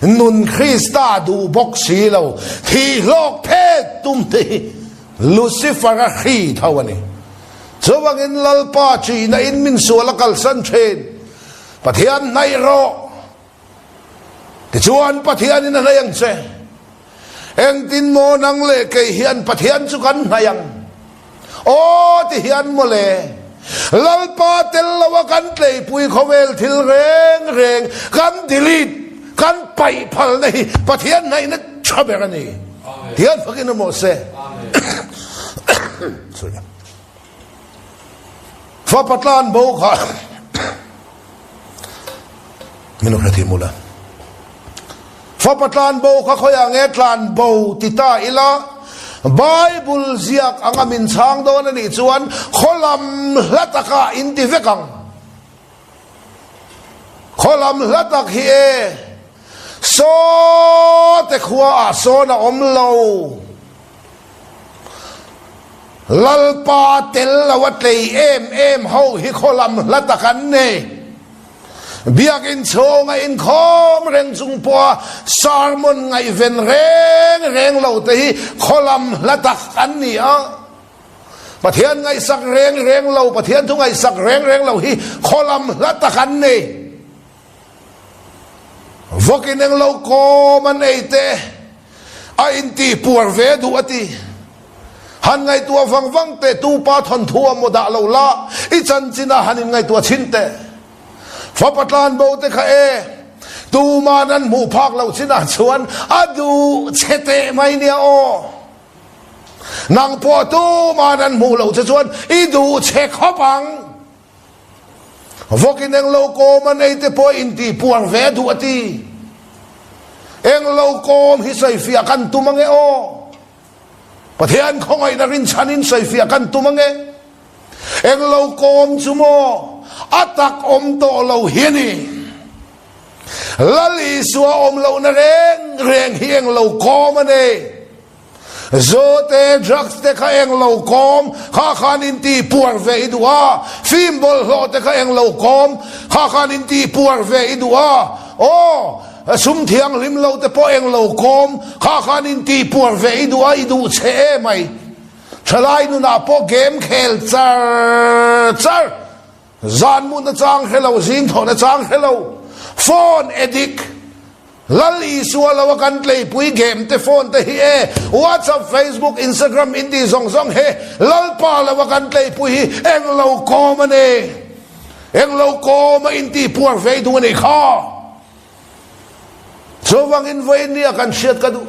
Nun Krista duh bawk si lo, thi hlawk phet tum te hi Lucifer-a hri tho a ni. Chuvangin Lalpa ṭihna in min sual a kalsan ṭhin. Pathian hnaih rawh. Tichuan Pathianin a hnaih ang che. Engtin maw nang leh kei hian Pathian chu kan hnaih ang? Aw ti hian mawle, Lalpa tel loa kan tleipui khawvel thil reng reng kan delete, kan paih phalna hi Pathian hnaihna tha ber a ni. Tihian fakin a maw se. Fapa tlan bo kha Min lo hre thei mawle. Fapa tlan bo kha khawiah nge tlan bo ti ta ila, Bible ziak anga min chhang dawn a nih chuan khaw lam hla takah in ti vek ang. Khaw lam hla tak hi e, sawte khuaah sawn a awm lo. Lalpa tel lo a tlei em em ho hi khaw lam hla tak an ni. Biakinn chhunga inkhawm reng chung pawha sermon ngaihven reng reng lo te hi khaw lam hla tak an ni a. Pathian ngaihsak reng reng lo, Pathian thu ngaihsak reng reng lo hi khaw lam hla tak an ni. Vawkin englo kawm an ei te a intih puar ve duh a ti. Han ngaihtuah vang vang teh tupa thawnthu a maw dah lo la, i chanchin ah han inngaihtuah chhin teh. Fapa tlan bo te kha e, tuman an hmuh phak loh chin ah chuan a duh che teh mai nia aw. Nang pawh tuman an hmuh loh che chuan i duh che khawp ang. Vawkin englo kawm a nei te pawh intih puar ve duh a ti. Englo kawm hi sawifiah kan tum ange aw. Pathian khawngaihna rinchhanin sawifiah kan tum ange. Englo kawm chu maw a tak awm tawh lo hi a ni. Lal Isua awm lohna reng reng hi englo kawm a nei. Zu te, drugs te kha eng lo kawm, kha khan in tih puar ve i duh a. Film bawlhhlawh te kha eng lo kawm, kha khan in tih puar ve i duh a. Aw, sum thianghlim lo te pawh eng lo kawm, kha khan in tih puar ve i duh a, i duh che emai. Thalai nunah pawh game khel char char, zan mutna chang hre lo, zing thawhna chang hre lo, phone addict, Lal Isua lo a kan tleipui game te phone te hi e, WhatsApp, Facebook, Instagram in tih zawng zawng hi Lalpa lo a kan tleipui hi eng lo kawm a ni. Eng lo kawm a in tih puar ve duh a nih kha. Chuvangin vawiin nia kan hriat ka duh.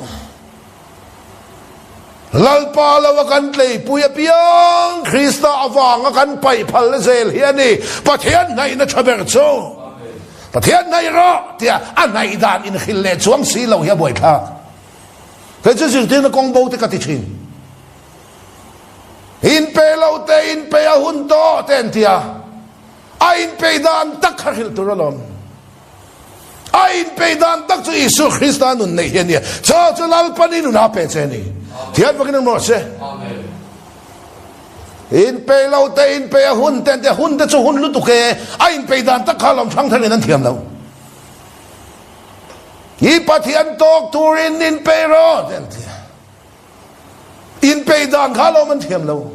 Lalpa lo a kan tleipui apiang Krista avanga kan paih phal zel hi a ni. Pathian hnaihna tha ber chu. Pathian hnaih rawh tia a hnaih dan inhrilh leh chuang si lo hi a buaithlak. Kei chu zirtirna kawng bo te ka ti thin. Inpe lo te inpe a hun tawh te an tia. A inpeih dan tak kha hrilh tur alawm. A inpeih dan tak chu Isua Krista nun neih hi a nia. Chaw chu Lalpan i nun a pe che a ni. Thian vakin ang rawh se. Inpeih lo te inpeih a hun te an tia hun te chu hun lutuk e. A inpeih dan tak kha alawm hrang tharin an thiam lo. I Pathian tawk turin inpeih rawh te an tia. Inpeih dan kha alawm an thiam lo.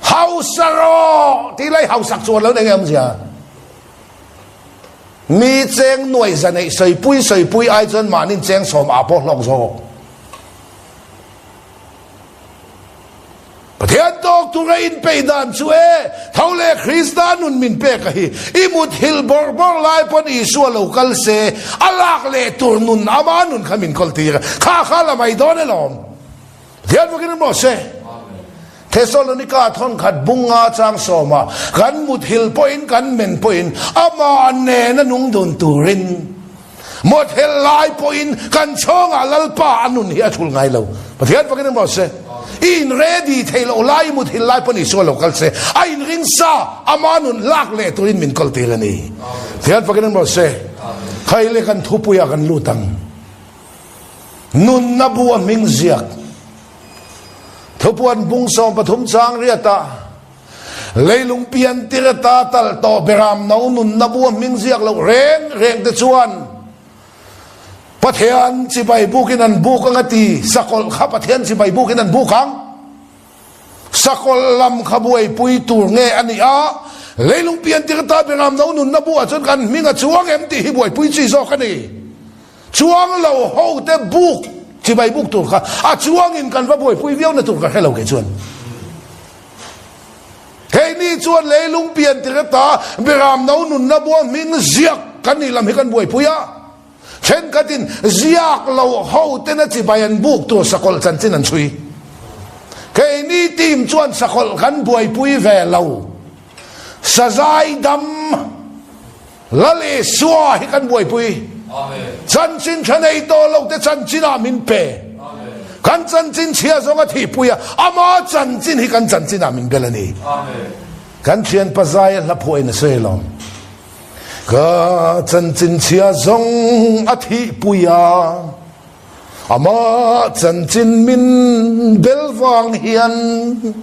Hausa rawh tih lai hausak chuan lo nei nge awmzia? Mi cheng nuai za neih sawipui sawipui ai chuan mahnin cheng sawm ah pawh hlawk zawk. Pathian tawk tura inpeih dan chu e, tho leh Krista nun min pek a hi. I muthilh bawrh bawrh lai pawn Isua lo kal se, a lak leh tur nun ama nun kha min kawl tir a, kha kha la mai dawn alawm. Pathian vakin awm rawh se. Thesalonika thawnkhat bunga chang sawma kan muthilh pawhin kan men pawhin amah nena nung dun turin muthilh lai pawhin kan chhawngah Lalpa a nun hi a thul ngai lo. Pathian vakin awm rawh se. I in ready thei loh lai muthilh lai pawhin Isua lo kal se. A inring sa ama nun lak leh turin min kawl tir a ni. Pathian vakin awm rawh se. Khai le kan thupuiah kan lut ang. Nunna bu a hming ziak. Thupuan bung 13 chang riatah leilung pian tir ata tal tawh beram no nunna bu a hming ziak loh reng reng te chuan Pathian chibai bukin an buk ang a ti. Sakawlh kha Pathian chibai bukin an buk ang. Sakawlh lam kha buaipui tur nge a nih a, leilung pian tir ata beram no nunna bu ah chuan kan hming a chuang em tih hi buaipui chi zawk a ni. Chuang lo ho te buk chibai buk tur kha a chuangin kan va buaipui viau na tur ka hre lo kei chuan. Keini chuan leilung pian tir ata Beram no nunna bua hming ziak kan nih lam hi kan buaipui a. Thenkhatin ziak lo ho tena chibai an buk tur sakawlh chanchin an chhui. Keini team chuan sakawlh kan buaipui ve lo. Sazai dam. Lal Isua hi kan buaipui. Chanchin tha nei tawh lo te chanchin ah min pe. Kan chanchin chhia zawng a thihpui a, ama chanchin hi kan chanchin ah min bel a ni. Kan thian Pazaia hla phuahin a sawi alawm. Ka chanchin chhia zawng a thihpui a, Ama chanchin min bel vang hian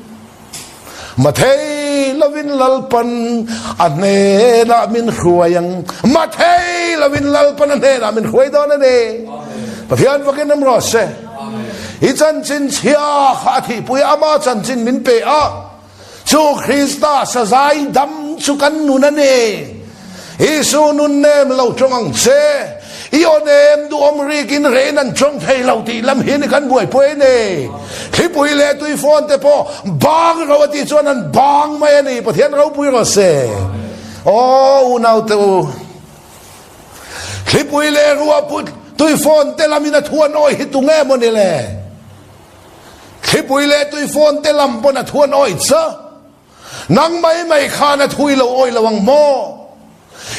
Mathei lovin Lalpan a hnenah min hruai ang. Mathei lovin Lalpan a hnenah min hruai dawn a ni. Pathian vakin awm rawh se. I chanchin chhia kha a thihpui a, ama chanchin min pe a. Chu Krista sazai dam chu kan nun a ni. Isu nun nem lo tawng ang che. I aw nem duhawm rikin rein an tawng thei lo tih lam hi ni kan buaipui a ni. Thlipui leh tuifawn te pawh bang ro a tih chuan an bang mai a ni. Pathian ropui rawh se. Aw unaute u. Thlipui leh ruahpui tuifawn te lamin a thuan awi hi tunge maw ni le? Thlipui leh tuifawn te lam pawn a thu an awih cha. Nang mai mai khan a thu i lo awih lo ang maw?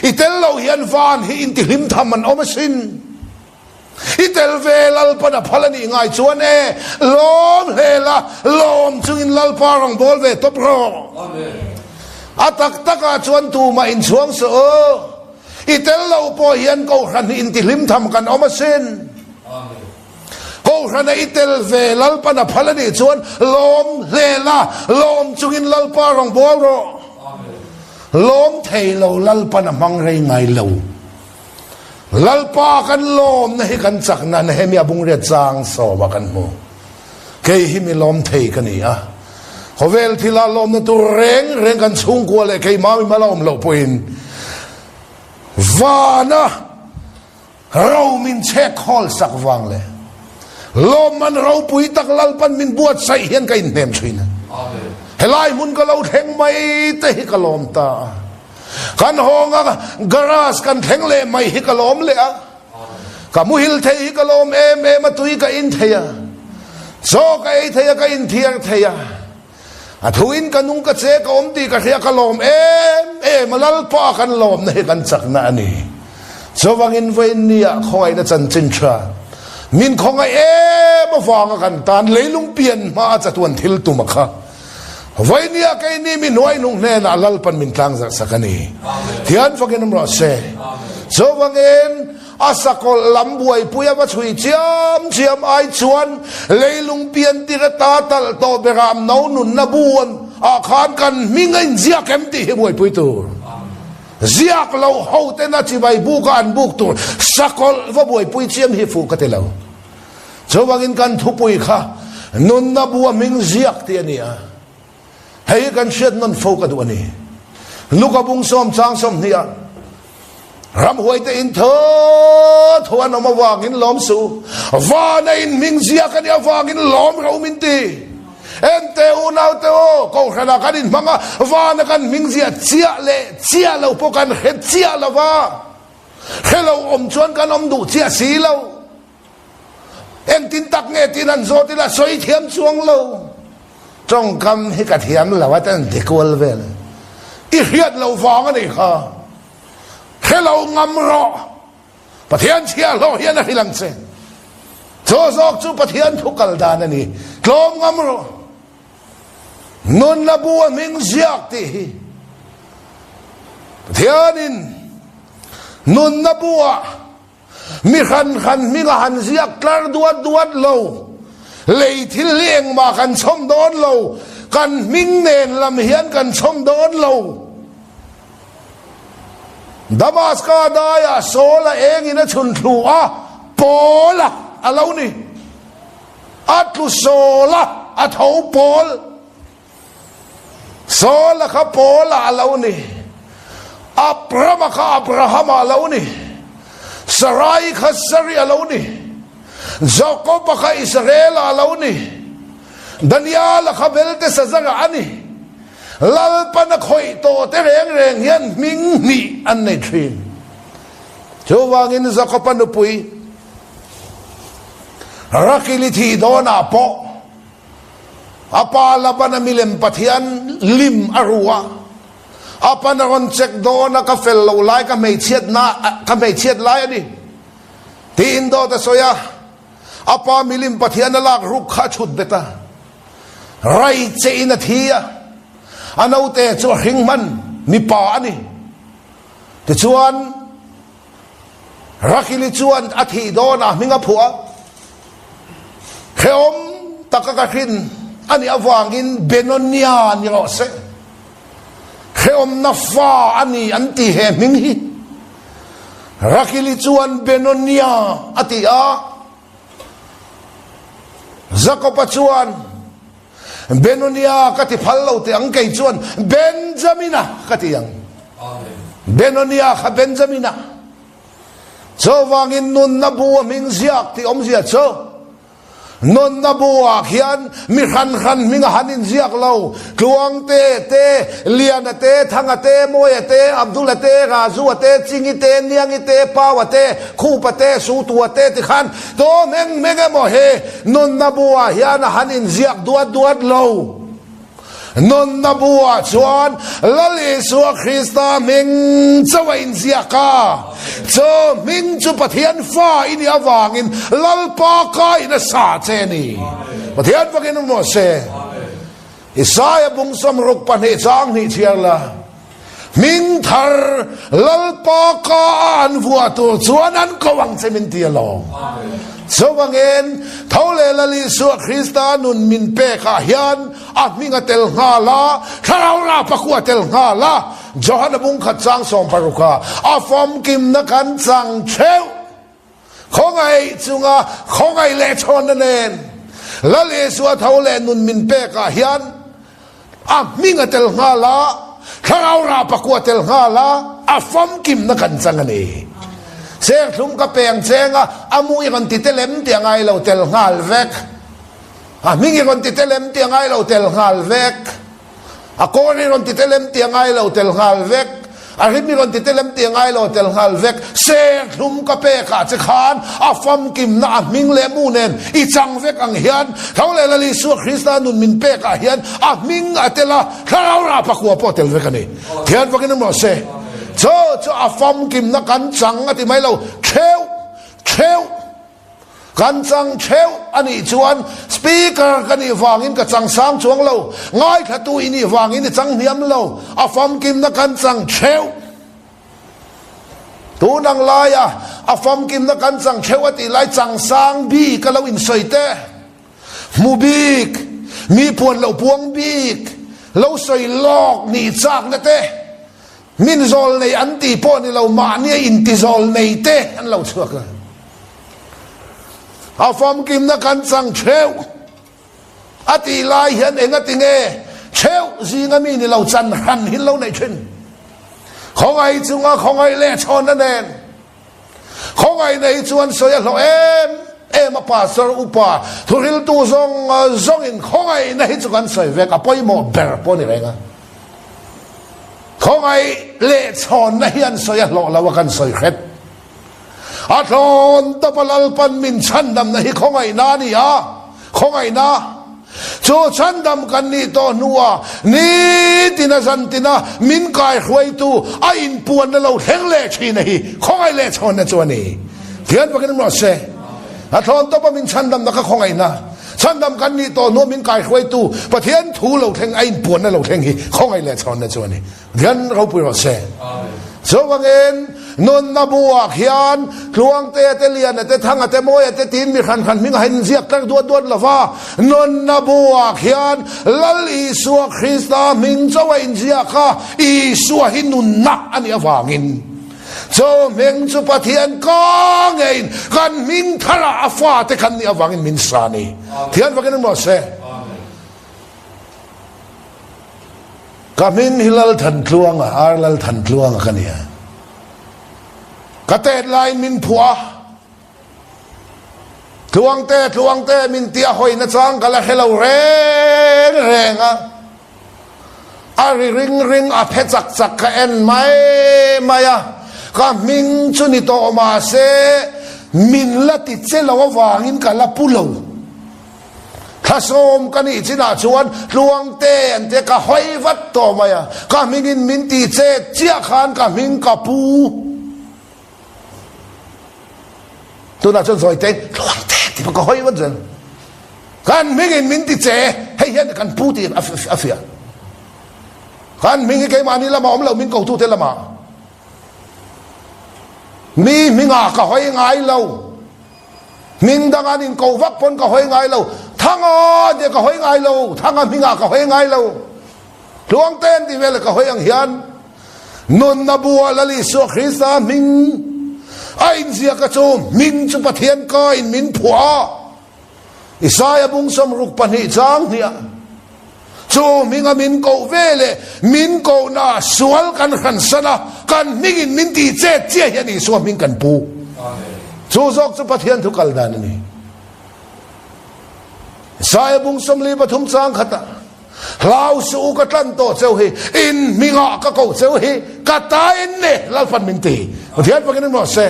I tel lo hian van hi intihlim tham an awm asin. I tel ve Lalpan a phal a nih ngai chuan e, lawm hle la, lawm chungin Lalpa rawn bawl ve tawp rawh. A tak takah chuan tumah inchhuang suh u. I tel lo pawh hian Kohhran hi intihlim tham kan awm asin. Kohhrana i tel ve Lalpan a phal a nih chuan lawm hle la, lawm chungin Lalpa rawn bawl rawh. Lawm thei lo Lalpan a hmang rei ngai lo. Lalpa kan lawmna hi kan chakna Nehemia bungriat chang sawma kan hmu. Kei hi mi lawm thei ka ni a. Khawvel thila lawmna tur reng reng kan chhungkua leh keimah mi mal a awm loh pawhin vana ro min chhek khawl sak vang leh lawmman ropui tak Lalpan min buatsaih hian ka inhnem thin a. Helai hmun ka lo thleng mai te hi ka lawm ta a. Kan hawnga garage kan thleng leh mai hi ka lawm leh a. Ka muhil thei hi ka lawm em em a, tui ka in thei a, chaw ka ei thei a, ka inthiar thei a. A thuin ka nung ka che ka awm tih ka hria ka lawm em em a, Lalpa kan lawmna hi kan chakna a ni. Chuvangin vawiin nia khawngaihna chanchin tha min khawngaih em avanga kan tan leilung pian hma a chatuan thil tum a kha. Vawiin nia keini mi hnuaihnung hnenah Lalpan min tlangzarh sak a ni. Thian fakin awm rawh se. Chuvangin A sakawlh lam buaipui a va chhui chiam chiam ai chuan leilung pian tir ata talh tawh berah no nunna bu ah khan kan hming a inziak em tih hi buaipui tur. Ziak lo ho tena chibai buka an buk tur sakawlh va buaipui chiam hi fuh ka ti lo. Chuvangin kan thupui kha nunna bu a hming ziak tih a ni a. Hei hi kan hriat nawn fo ka duh a ni. Luka bung sawm chang 20 ah ramhuaite in tho tho an awm avangin lawm su. Vana in hming ziak a nih avangin lawm ro min ti. Ente unaute aw, kohhranah kan inhmang a, vana kan hming ziah chiah leh chiah lo pawh kan hre chiah lo va. Hre lo awm chuan kan awm duh chiah si lo. Engtin tak nge tiin an zawt ila sawi thiam chuang lo. Tawngkam hi ka thiam lo a ten ti kual vel. I hriat lo vang a nih kha. Hre lo ngam rawh. Pathian chhiahhlawh hian a hrilh ang che. Chaw zawk chu Pathian thu kal dan a ni. Tlawm ngam rawh. Nunna bu a hming ziak tih hi Pathianin nunna bu ah Mi hran hran hming a han ziak tlar duat duat lo. Lei thil hi engmah kan chhawm dawn lo. Kan hming nen lam hian kan chhawm dawn lo. Damaska daiah Saul a engin a chhun thlu a, Paul-a a lo ni. A tlu Saul a, a tho Paul. Saula kha Paula a lo ni. Abrama kha Abrahama a lo ni. Sarai kha Sari a lo ni. Jakoba kha Israela a lo ni. Daniala kha Beltesazara a ni. Lalpan a khawih tawh te reng reng hian hming hnih an nei thin. Chuvangin Jakoba nupui Rakili thih dawnah pawh A pa Labana milem Pathian lim a ru a, a pan a rawn check dawn a, ka fel lo lai ka hmeichhiat na ka hmeichhiat lai a ni tiin dawt a sawi a, a pa milim Pathian a lak ruk kha a chhut bet a, rai che in a thi a, a naute chu a hring hman mipa a ni. Tichuan Rakili chuan a thih dawnah hming a phuah a, hrehawm taka ka hrin a nih avangin Benonia ni rawh se, hrehawmna fa a ni an ti he hming hi. Rakili chuan Benonia a ti a, Jakoba chuan Benonia ka ti phal lo teh ang kei chuan Benjamina ka ti ang. Benonia kha Benjamina. Chuvangin nunna bu a hming ziak tih awmzia chu nunna bu ah khian mi hran hran hming a han inziak lo. Tluangte te, Liana te, Thanga te, Mawia te, Abdula te, Rajua te, Chingi te, Niangi te, Paua te, Khupa te, Sutua te ti khan Tawm eng meng emaw hi nunna buah hian a han inziak duat duat lo. Nunna buah chuan Lal Isua Krista hming chauh a inziak a. Chu hming chu Pathian fa i nih avangin Lalpa kaiin a sa che a ni. Pathian fakin awm rawh se. Isaia bung 62 chang hnih chhiar la. Hming thar Lalpa ka a an vuah tur chuan an ko ang che min ti alawm. Chuvangin, tho leh Lal Isua Krista nun min pekah hian a hming a tel nghal a, Thlarau rah pakua a tel nghal a, Johana bungkhat chang sawmparuka a famkimna kan chang theuh. Khawngaih chunga khawngaih leh chhawnna nen Lal Isua tho leh nun min pekah hian a hming a tel nghal a, thlarau rah pakua tel nghal a, a famkimna kan chang a ni. Serthlum ka peng cheng a, a mu i rawn ti tel em tih a ngai lo tel nghal vek. A hming i rawn ti tel em tih a ngai lo tel nghal vek. A kawr i rawn ti tel em tih a ngai lo tel nghal vek. A rim i rawn ti tel em tih a ngai lo tel nghal vek. Serthlum ka pek ah che khan a famkimna a hming leh mu nen i chang vek ang hian Tho leh Lal Isua Krista nun min pek ah hian a hming a tel a, thlarau rah pakua pawh a tel vek a ni. Thian vakin awm rawh se. Chu chu a famkimna kan chang a ti mai lo. Theuh! Theuh! Kan chang theuh a nih chuan Speaker ka nih vangin ka chang sang chuang lo, ngaithlatu i nih vangin i chang hniam lo, a famkimna kan chang theuh. Tun ang laia a famkimna kan chang theuh a tih lai chang sang bik a lo insawi te, hmu bik, mi puan lo puang bik, lo sawi lawk nih chakna te, Min zawl nei an tih pawh ni lo, mahnia inti zawl nei te an lo chhuak a. A famkimna kan chang theuh a tih lai hian enga ti nge theuh zinga mi ni lo chan hran hi lo neih thin. Khawngaih chunga khawngaih leh chhawnna nen khawngaihna hi chuan sawi a hlawh em em a, pastor upa thuhriltu zawng zawngin khawngaihna hi chu kan sawi vek a pawimawh ber pawh ni reng a. Khawngaih leh chhawnna hi an sawi a hlawh lo a kan sawi hret. A thlawn tawpa Lalpan min chhandamna hi khawngaihna a ni a, khawngaihna chu chhandam kan nih tawh hnua nitina zantina min kaihruaitu a inpuanna lo thleng leh thina hi khawngaih leh chhawnna chu a ni. Thian pakin rawh se. A thlawn tawpa min chhandamna kha khawngaihna. Chhandam kan nih tawh hnuah min kaihruaitu Pathian thu lo thleng a inpuanna lo thleng hi khawngaih leh chhawnna chu a ni. Pathian ropui rawh se. Chuvangin nunna buah khian Tluangtea te, Liana te, Thanga te, Mawia te tiin mi hran hran hming a han inziak tlar duat duat lo va, nunna buah khian Lal Isua Krista hming chauh a inziak a, Isua hi nunna a nih avangin. Chu hming chu Pathian ka ngeiin kan hming tharah a fate kan nih avangin min sa a ni. Thian vakin an rawh se. Ka hming hi Lalthantluanga, Ar Lalthantluanga ka ni a. Ka tet laiin min phuah a. Tluangte, Tluangte min tia hawi nachang ka la hre lo reng reng a. A ri ring ring a phe chak chak ka en mai mai a. Ka hming chu ni tawh mahse min la ti che lo avangin ka la pu lo. Thlasawm ka nih chinah chuan Tluangte an tia ka hawi vat tawh mai a. Ka hmingin min ti che chiah khan ka hming ka pu. Tunah chuan zawi te tluang te ti ka hawi vat zel. Kan hmingin min ti che hei hian kan pu tih a fiah. Kan hming hi keimahni lamah awm lo min kotute lamah. Mi hmingah ka hawi ngai lo. Hming dang an inko vak pawn ka hawi ngai lo. Thanga tia ka hawi ngai lo. Thanga hmingah ka hawi ngai lo. Tluangte an ti vel ka hawi ang hian Nunna bua Lal Isua Krista hming a inziak a chu hming chu Pathian ka in min phuah a. Isaia bung 62 chang hniah chu hminga min koh ve leh min kohna sual kan hransan a, kan hmingin min tih chet chiah hian Isua hming kan pu. Chu zawk chu Pathian thu kal dan a ni. Isaia bung 43 chang khatah Hlau suh u ka tlan tawh cheu hi, in hmingah ka koh cheu hi, ka ta in ni, Lalpan min ti. Pathian pakin in rawh se.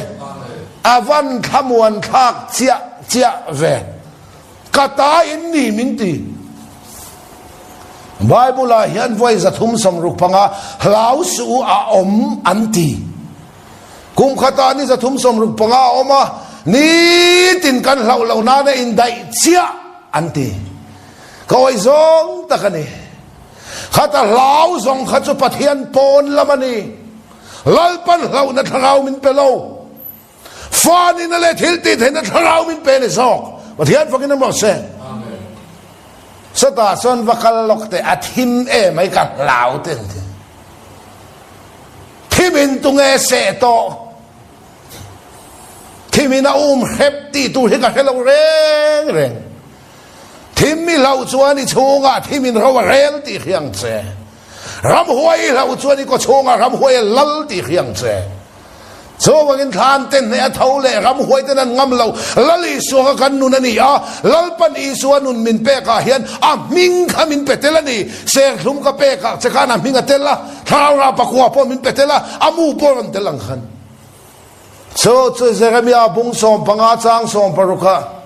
A van thlamuan thlak chiah chiah ve. Ka ta in ni min ti. Bible ah hian vawi 360 hlau suh u a awm an ti. Kum khatah ni 365 a awm a, nitin kan hlauh loh nana indaih chiah an ti. Ka awih zawng tak a ni. Khata hlau zawng kha chu Pathian pawn lam a ni. Lalpan hlauhna thlarau min pe lo. Fa nihna leh thil tih theihna thlarau min pe a ni zawk. Pathian fakin awm rawh se. Sawtah chuan va kal lawk teh, a thim emai ka hlau te an ti. Thim in tunge seh tawh? Thim in a um hrep tih tur hi ka hre lo reng reng. Thim i hlauh chuan i chhungah thim in ro a rel tih hria ang che. Ramhuai i hlauh chuan i kawchhungah ramhuai a lal tih hria ang che. Chuvangin thlan te hneh a tho leh ramhuai ten an ngam lo. Lal Isua kha kan nun a ni a, Lalpan Isua nun min pekah hian a hming kha min pe tel a ni. Serthlum ka pekah che khan a hming a tel a, Thlarau rah pakua pawh min pe tel a, a mu pawh a rawn tel ang khan. Chu chu Jeremia bung 15 chang 16 ah,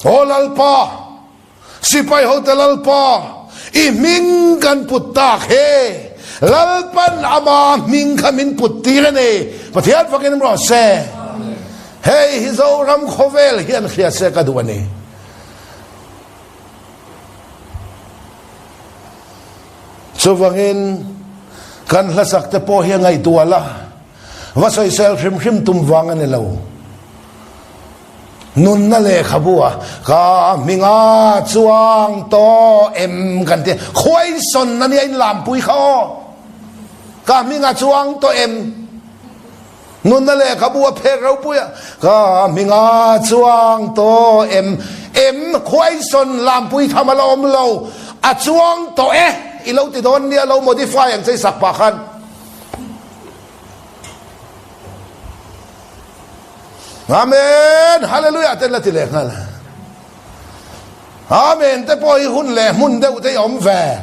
Aw Lalpa! Sipai hote Lalpa, i hming kan put tak he. Lalpan ama hming kha min put tir a ni. Pathian fakin awm rawh se. Hei hi Zoram khawvel hian hria se ka duh a ni. Chuvangin kan hlasak te pawh hi a ngaihtuah la, va sawisel hrim hrim tum vang a ni lo. Nunna lehkhabu a ka hminga chuang tawh em kan ti khuaisawn a nia in lampui kha aw ka hminga chuang tawh em nunna lehkhabu a phek ropui a ka hminga chuang tawh em em khuaisawn lampui tham a la awm lo a chuang tawh e i lo ti dawn nia lo modify ang che i sak pah khan. Amen! Hallelujah te la ti leh nghal. Amen te pawh hi hun leh hmun deuh te hi awm ve.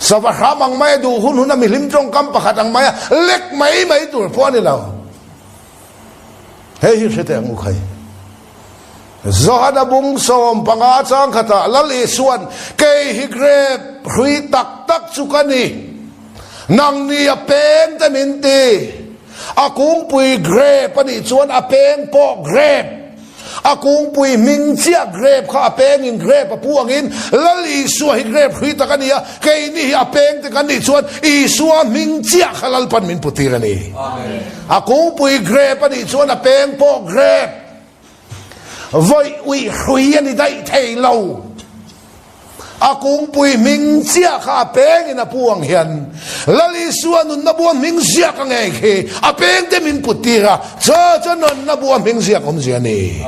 Sava hram ang maia duh hun hun a mihlim tawngkam pakhat ang maia lek mai mai tur pawh a ni lo. Hei hi hre teh ang u khai. Johana bung 15 chang khatah Lal Isua'n, Kei hi grep hrui tak tak chu ka ni, nangni a peng te min ti. A kungpui grep a nih chuan a peng pawh grep. A kungpui hming chiah grep kha a pengin grep a pu angin Lal Isua hi grep hrui tak a ni a, keini hi a peng te kan nih chuan Isua hming chiah kha Lalpan min putir a ni. A kungpui grep a nih chuan a peng pawh grep. Vawi uih hrui a ni daih thei lo. A kungpui hming chiah kha a pengin a pu ang hian Lal Isua nunna bua hming ziak a ngei khi a peng te min put tir a, chaw chu nunna bua hming ziak awmzia a ni.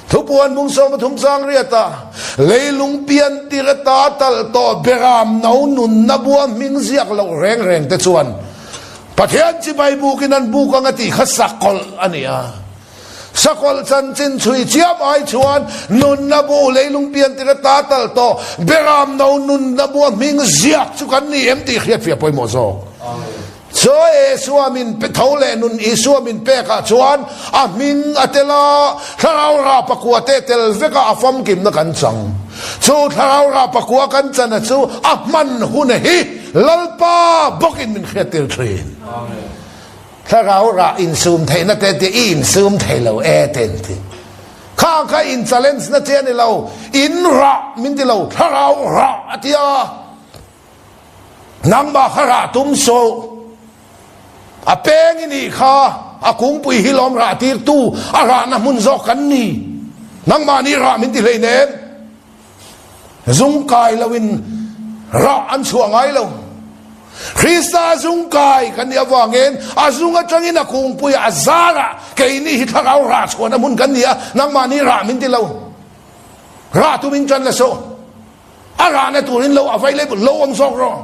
Thupuan bung 13 chang riata leilung pian tir ata talh tawh beram no nunna bua hming ziak loh reng reng te chuan Pathian chibai bukin an buk ang a tih kha sakawlh a ni a. Sakawlh chanchin chhui chiam ai chuan nunna bu leilung pian tir ata tal tawh beram no nunna bua hming ziak chu kan ni em tih hriatfiah pawimawh zawk. Chaw Isua min pe tho leh nun Isua min pekah chuan a hming a tel a, thlarau rah pakua te tel vekah a famkimna kan chang. Chu thlarau rah pakua kan chana chu a hman hun hi Lalpa bawkin min hriattir thin. Thlarau rah insum theihna te tih i insum thei lo e te an ti. Kha kha in challenge na che a ni lo, in rah min ti lo, thlarau rah a ti a. Nangmah kha rah tum suh, a peng i nih kha, a kungpui hi lawm rah tirtu, a rahna hmun zawk kan ni. Nangmah nih rah min ti hleinem. Zung kai loin rah an chhuah ngai lo. Krista zung kai kan nih avangin a zung atangin a kungpui a zarah keini hi thlarau rah chhuahna hmun kan ni a, nangmahni rah min ti lo. Rah tumin tan la suh. A rahna turin lo available lo awm zawk rawh.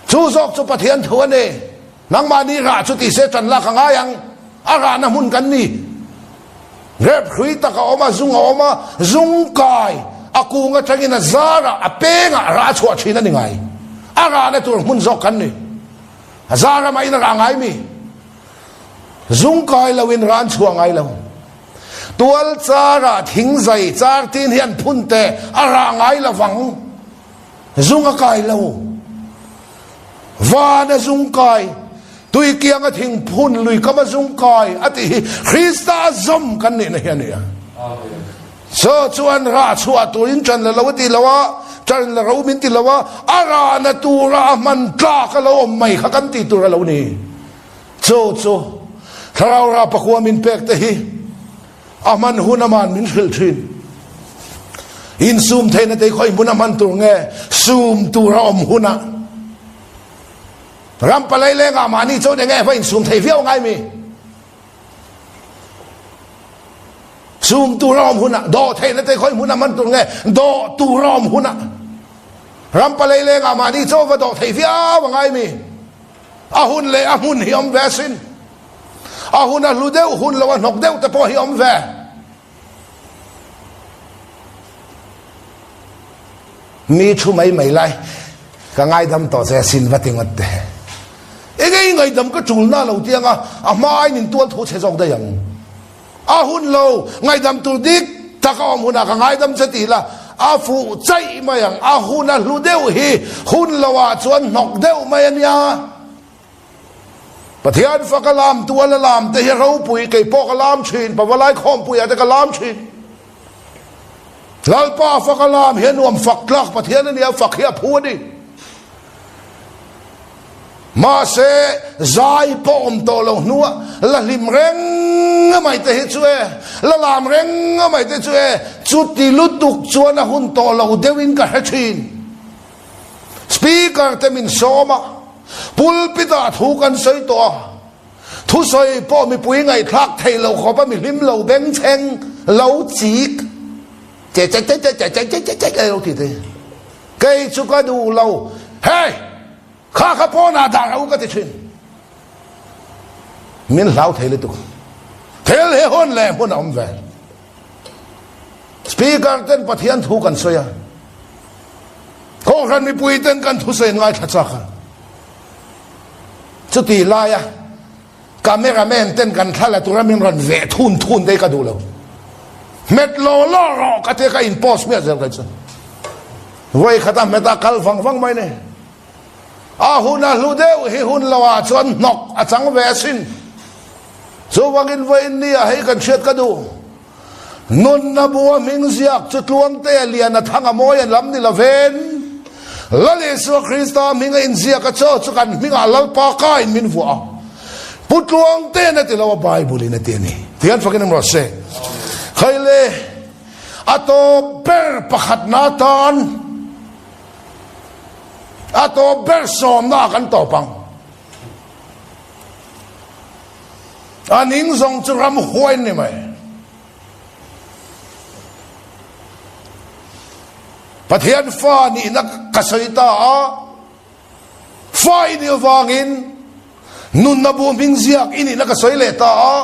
Chu zawk chu Pathian thu a ni. Nangmahni rah chu ti se ṭan lak a ngai ang. A rahna hmun kan ni. Rep hrui tak a awm a, zung a awm a, zung kai a kung aṭangin a zarah a pengah rah a chhuah ṭhin a ni ngai. A rahna tur hmun zawk kan ni. A zar amahin a rah ngai mi. Zung kai loin rah an chhuah ngai lo. Tual charah thingzai char tin hian phun teh a rah ngai lovang. Zung a kai lo. Van a zung kai, tui kiang a thing phun, lui kam a zung kai a tih hi Krista a zawm kan nihna hi a ni a. Chaw chuan rah chhuah turin ṭan la lo a ti lo a. Charin la ro min ti lo a, a rahna tura a hman tlak a lo awm mai kha kan tih tur a lo ni. Chu chu Thlarau rah pakua min pek te hi a hman hun aman min hrilh thin. Insum theihna te hi khawi hmun a hman tur nge sum tur a awm hunah ram palai lengah mahni chuan enge va insum thei viau ngai mi? Sum tur a awm hunah dawh theihna te khawi hmun a hman tur nge dawh tur a awm hunah ram palei lengah mahni chaw va dawh thei viau a ngai mi? A hun leh a hmun hi awm ve asin. A hun a hlu deuh hun lo a hnawk deuh te pawh hi awm ve. Mi thu mai mai lai ka ngaidam tawh che asin va ti ngawt te. Enge i ngaidam ka tul na lo tiang a, a hma aiin in tual thu chhe zawk daih ang. A hun lo, ngaihdam tur dik tak a awm hunah ka ngaidam che tih la, a fuh chaih mai ang. A hun a hlu deuh hi hun loah chuan hnawk deuh mai a nia. Pathian faka lam tual a lam te hi ropui, kei pawh ka lam thin, Pavalai khawmpuiah te ka lam thin. Lalpa faka lam hi a nuam fak tlak Pathian a nia, fak hi a phu a ni. Mahse, zai pawh awm tawh lo hnuah la hlim reng mai te hi chu e, la lam reng mai te chu e, chuti lutuk chuan a hun tawh lo deuhin ka hre thin. Speaker te min sawm a, pulpit-ah thu kan sawi tawh a, thusawi pawh mipui ngaihthlak theih loh khawpa mi hlim lo bengchheng lo chik che che che che che che che che che lo ti te. Kei chu ka duh lo, Hey! Kha kha pawnah dah rawh u ka ti thin. Min hlau thei lutuk. Thil hi hun leh hmun a awm ve. Speaker ten Pathian thu kan sawi a. Kohhran mipui ten kan thusawi an ngaithla chak a. Chuti laia Cameraman ten kan thla la tura min rawn veh thun thun te hi ka duh lo. Hmet law law rawh ka tia ka in post miah zel kai chu. Vawi khat a hmet a kal vang vang mai ni. A hun a hlu deuh hi hun lo ah chuan hnawk a chang ve asin. Chuvangin vawiin ni ah hei kan hriat ka duh. Nunna bua hming ziak chu Tluangtea lian a thang a mawi a lam ni lovin, Lal Isua Krista hming a inziak a chaw chu kan hmingah Lalpa kain min vuah a. Pu Tluangte'n a ti lo a, Bible-in a ti a ni. Tihian fakin awm rawh se. Khaile, a tawp ber pakhatna atan a tawp ber sawmna kan tawp ang. A ning zawng chu ram huai ni mai. Pathian fa nihna ka sawi ta a, fa i nih avangin nunna bu hming ziak i nihna ka sawi leh ta a,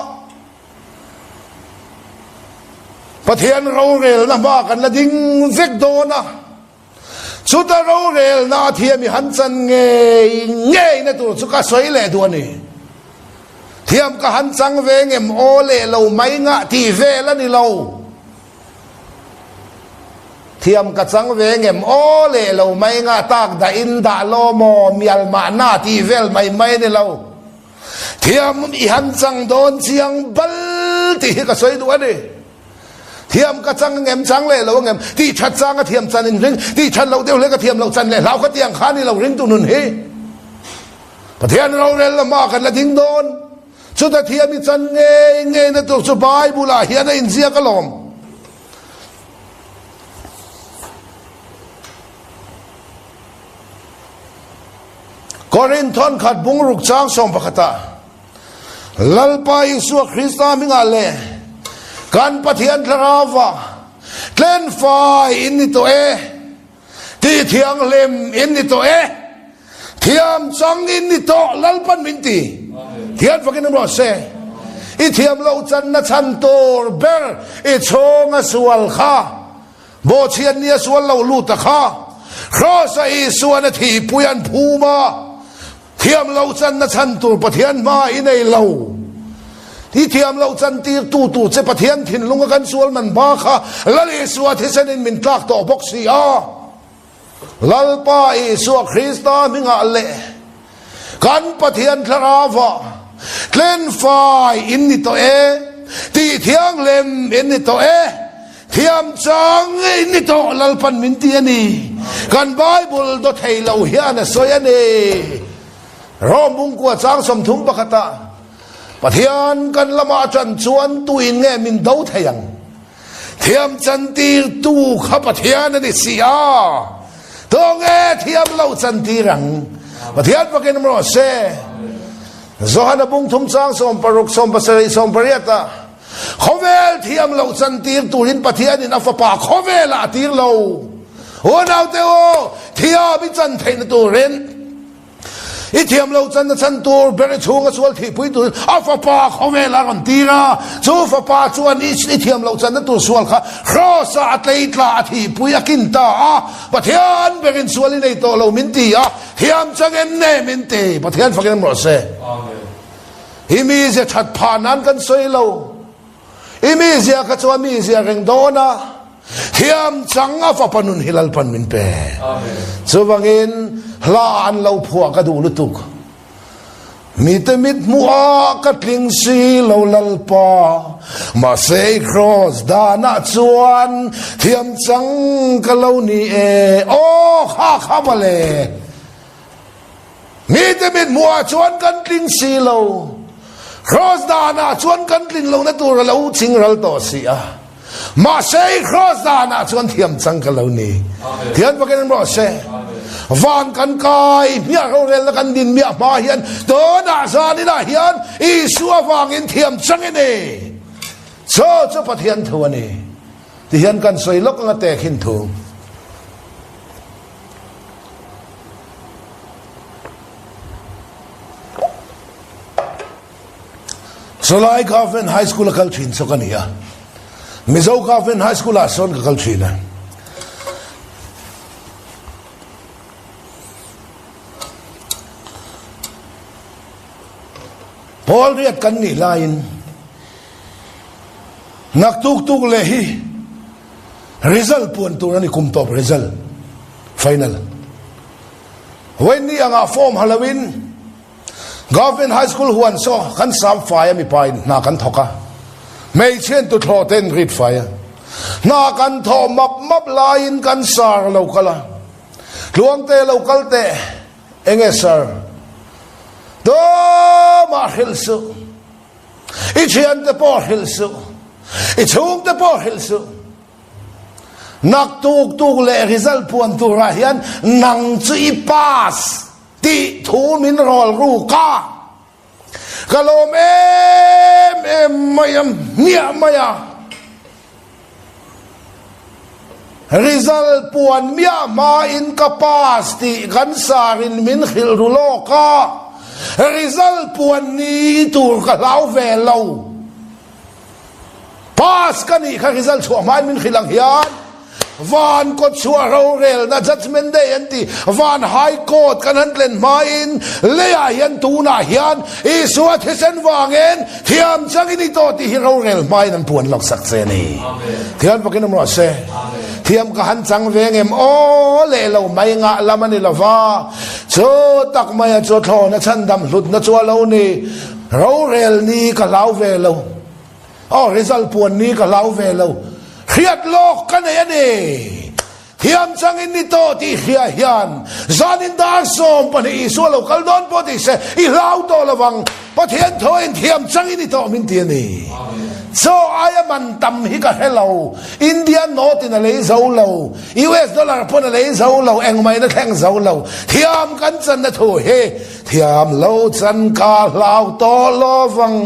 Pathian rorelna hma kan la ding vek dawn a. Chuta rorelna a thiam i han chan ngei ngei na tur chu ka sawi leh duh a ni. Thiam ka han chang ve ngem aw leh lo mai ngah tih vel a ni lo. Thiam ka chang ve ngem aw leh lo mai ngah tak dah in dah law maw mial mahna tih vel mai mai a ni lo. Thiam i han chang dawn chiang bal tih hi ka sawi duh a ni. Thiam ka chang angem, chang leh lo angem, tih that chang a thiam chan in ring, tih that loh deuh hle ka thiam loh chan leh hlau ka ti ang kha ni lo ringtu nun hi. Pathian rorel lama kan la ding dawn. Chuta thiam i chan ngei ngei na tur chu Bible ah hian a inziak alawm. Korinthon khat bungruk chang sawm pakhatah Lalpa Isua Krista hmingah leh kan Pathian Thlarauva tlenfai in ni tawh e, tih thianghlim in ni tawh e, thiam chang in ni tawh Lalpan min ti. Thian fakin awm rawh se. I thiam loh channa chhan tur ber i chhunga sual kha Bawhchhiat nia sual lo lut a kha Kraws-a Isuan a thihpui an phum a, Thiam loh channa chhan tur Pathian hma i nei lo. I thiam loh chan tir tu tur che Pathian thinlunga kan sual man ba kha Lal Isua thisenin min tlak tawh bawk si a. Lalpa Isua Krista hmingah leh kan Pathian Thlarauva tlenfai in ni tawh e, tih thianghlim in ni tawh e. Thiam chang ngei ni tawh Lalpan min ti a ni. Kan Bible daw thei lo hian a sawi a ni. Rom bungkua chang 30 pakhatah Pathian kan lama atan chuan tuin nge min do thei ang? Thiam chantir tu kha Pathian a ni si a. Tu nge thiam lo chantir ang? Pathian fakin awm rawh se. Johana bung thum chang 16, 17, 18 ah Khawvel thiam loh chantir turin Pathianin a Fapa khawvelah a tir lo. Unaute aw, thiam i chan theihna turin i thiam lo channa chan tur ber i chhunga sual thihpui turin a Fapa khawvelah a rawn tir a. Chu Fapa chuan i thiam loh channa tur sual kha Kraws-ah a tleitla a thihpui a kin ta a. Pathian berin sual i nei tawh lo min ti a, thiam chang em ne min ti. Pathian fakin awm rawh se. Amen. I mizia that phah nan kan sawi lo. I mizia kha chuan mizia reng dawn a, thiam chang a fapa nun hi Lalpan min pe. Chuvangin hla an lo phuah ka duh lutuk. Mite mit hmuh a ka tling si lo Lalpa, mahse i kraws danah chuan thiam chang ka lo ni e. Aw kha kha mawle. Mite mit hmuhah chuan kan tling si lo. Kraws danah chuan kan tlin lohna tur a lo ching ral tawh si a. Mahse i kraws danah chuan thiam chang ka lo ni. Thian fakin an rawh se. Van kan kai hmiah rorelna kan din miah hma hian tunah zaninah hian Isua vangin thiam chang i ni. Chu chu Pathian thu a ni. Tihian kan sawi lawk anga tehkhin thu. Chulai Government High School a kal thin chu ka ni a. Mizo Government High School ah sawn ka kal thin a. Pawl riat kan nih laiin naktuk tuk leh hi Result puan tur a ni kum tawp result final. Vawiin ni anga form ha loin Government High School huan saw kan sam fai a mipa in hna kan thawk a. Hmeichhian tuthlawh te in rit fai a. Hna kan thawh map map laiin kan sar lo kal a. Tluangte lo kal teh enge sir? Tumah hrilh suh. I thiante pawh hrilh suh. I chhungte pawh hrilh suh. Naktuk tuk leh result puan turah hian nang chu i pass tih thu min rawl ruk a. Ka lawm em em mai a, hmiah mai a. Result puan miah hmain ka pass tih kan sarin min hrilh ru lawk a, result puan ni tur ka hlau ve lo. Pass ka nih kha result chhuah hmain min hrilh ang hian van kawt chhuah rorelna judgement day an ti van high court kan han tlen hmain leiah hian tunah hian Isua thisen vangin Thiam chang i ni tawh tih hi rorel hmain an puan lawk sak che a ni. Thian fakin awm rawh se. Thiam ka han chang ve ngem aw leh lo mai ngah lam a ni lo va. Chu tak maia chu thlawhna chhandam hlutna chu a lo ni. Rorel ni ka hlau ve lo. Aw result puan ni ka hlau ve lo. Hriat lawk ka nei a ni. Thiam changin ni tawh tih hria hian zanin dar 12 Isua lo kal dawn pawh tih se i hlau tawh lovang. Pathian thawiin thiam changin ni tawh min ti a ni. Chaw aia man tam hi ka hre lo. India note in a lei zo lo. US dollar pawn a lei zo lo. Engmah in a thleng zo lo. Thiam kan channa thu hi thiam lo chan ka hlau tawh lovang.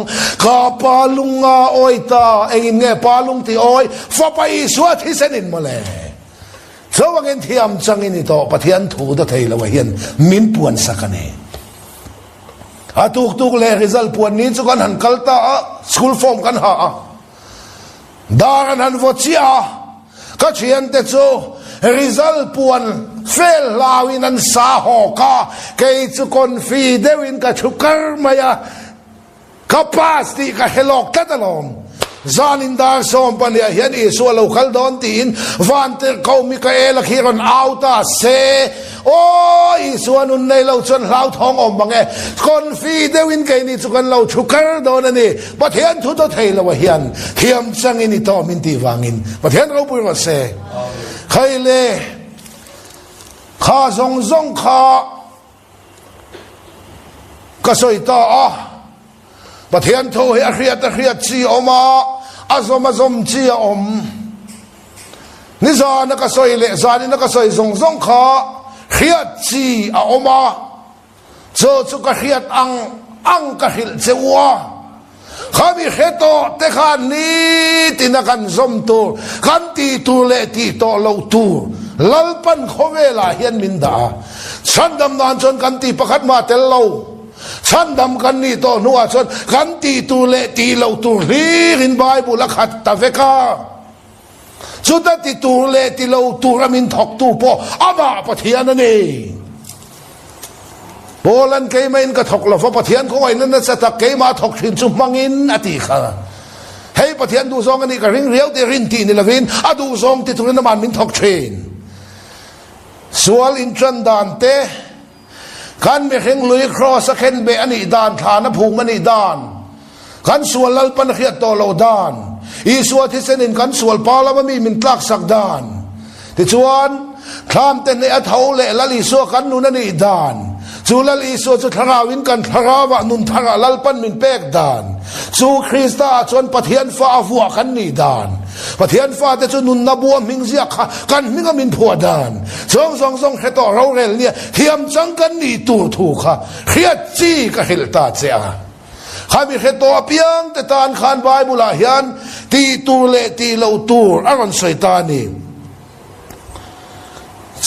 Ka pa lunga awi ta. Engin nge pa lung ti awi? Fapa Isua thisen in mawle. Chuvangin thiam changin i tawh Pathian thu da thei lo hian min puan sak a ni. A tuk tuk leh result puan ni chu kan han kal ta a, school form kan ha a. Dar an han vaw chiah a, ka thiante chu result puan fel hlauin an sa hawk a, kei chu confi deuhin ka thu kar mai a. Ka pass tih ka hre lawk tlat alawm. Zanin dar sawmpahniah hian Isua lo kal dawn tiin Vantirhkoh Mikaela khi rawn au ta se. Aw, Isua nun nei lo chuan hlauthawng awm mang e. Confi deuhin keini chu kan lo thu kar dawn a ni. Pathian thu daw thei lo ah hian thiam changin i tawm in tih vangin Pathian ropui rawh se. Khai le, kha zawng zawng kha ka sawi ta a. Pathian thu hi a hriat a hriat chi a awm a, a zawm a zawm chi a awm. Nizana ka sawi leh zanina ka sawi zawng zawng kha hriat chi a awm a, chu chu ka hriat ang ang ka hrilh che u a. Khami hre tawh te khan nitina kan zawm tur, kan tih tur leh tih tawh loh tur Lalpan khawvelah hian min dah a. Chhandam nan chuan kan tih pakhat mah tel lo. Chhandam kan nih tawh hnuah chuan kan tih tur leh tih loh tur hlirin Bible a khat ta vek a. Chuta ti tur leh ti lo tur a min thawktu pawh amah Pathian a ni. Paula'n keimahin ka thawk lo va, Pathian khawngaihna nasa tak keimah thawk thin chu hmangin a tih kha. Hei Pathian duhzawng a nih ka ring riau tih rin tih ni lovin a duhzawng ti turin ama'n min thawk thin. Sual inṭan dan te. Kan mihring lui kraws a khen beh a nih dan, thlan a phum a nih dan, kan sual Lalpan a hriat tawh loh dan, Isua thisenin kan sual pa lama mi min tlaksak dan, tichuan, thlam te hneh a tho leh Lal Isua kan nun a nih dan, chu Lal Isua chu thlarauin kan thlarauah nun tharah Lalpan min pek dan, chu Krista ah chuan Pathian fa a vuah kan nih dan, Pathian fate chu nunna bua hming ziak kha kan hminga min phuah dan, Chuang zawng zawng hre tawh rorel nia thiam chang kan nih tur thu kha hriat chi ka hrilh ta che a. Khami hre tawh apiang te tan khan Bible ah hian tih tur leh tih loh tur a rawn sawi ta a ni.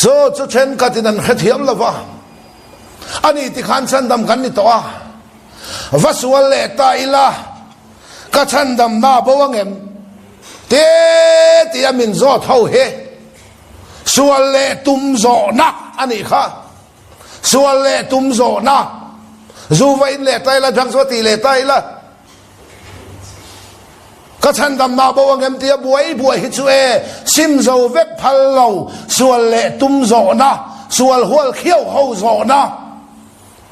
Chu chu thenkhatin an hrethiam lo va, ani tikhan chhandam kan ni tawh a, va sual leh ta ila ka chhandamna bo angem te tia min zawt ho hi. Sual leh tum zawhna a nih kha. Sual leh tum zawhna. Zu va in leh ta ila, drugs va ti leh ta ila. Ka chhandamna bo ang em tia buai buai hi chu e, sim zo vek phal lo, sual leh tum zawhna, sual hual khiau ho zawhna.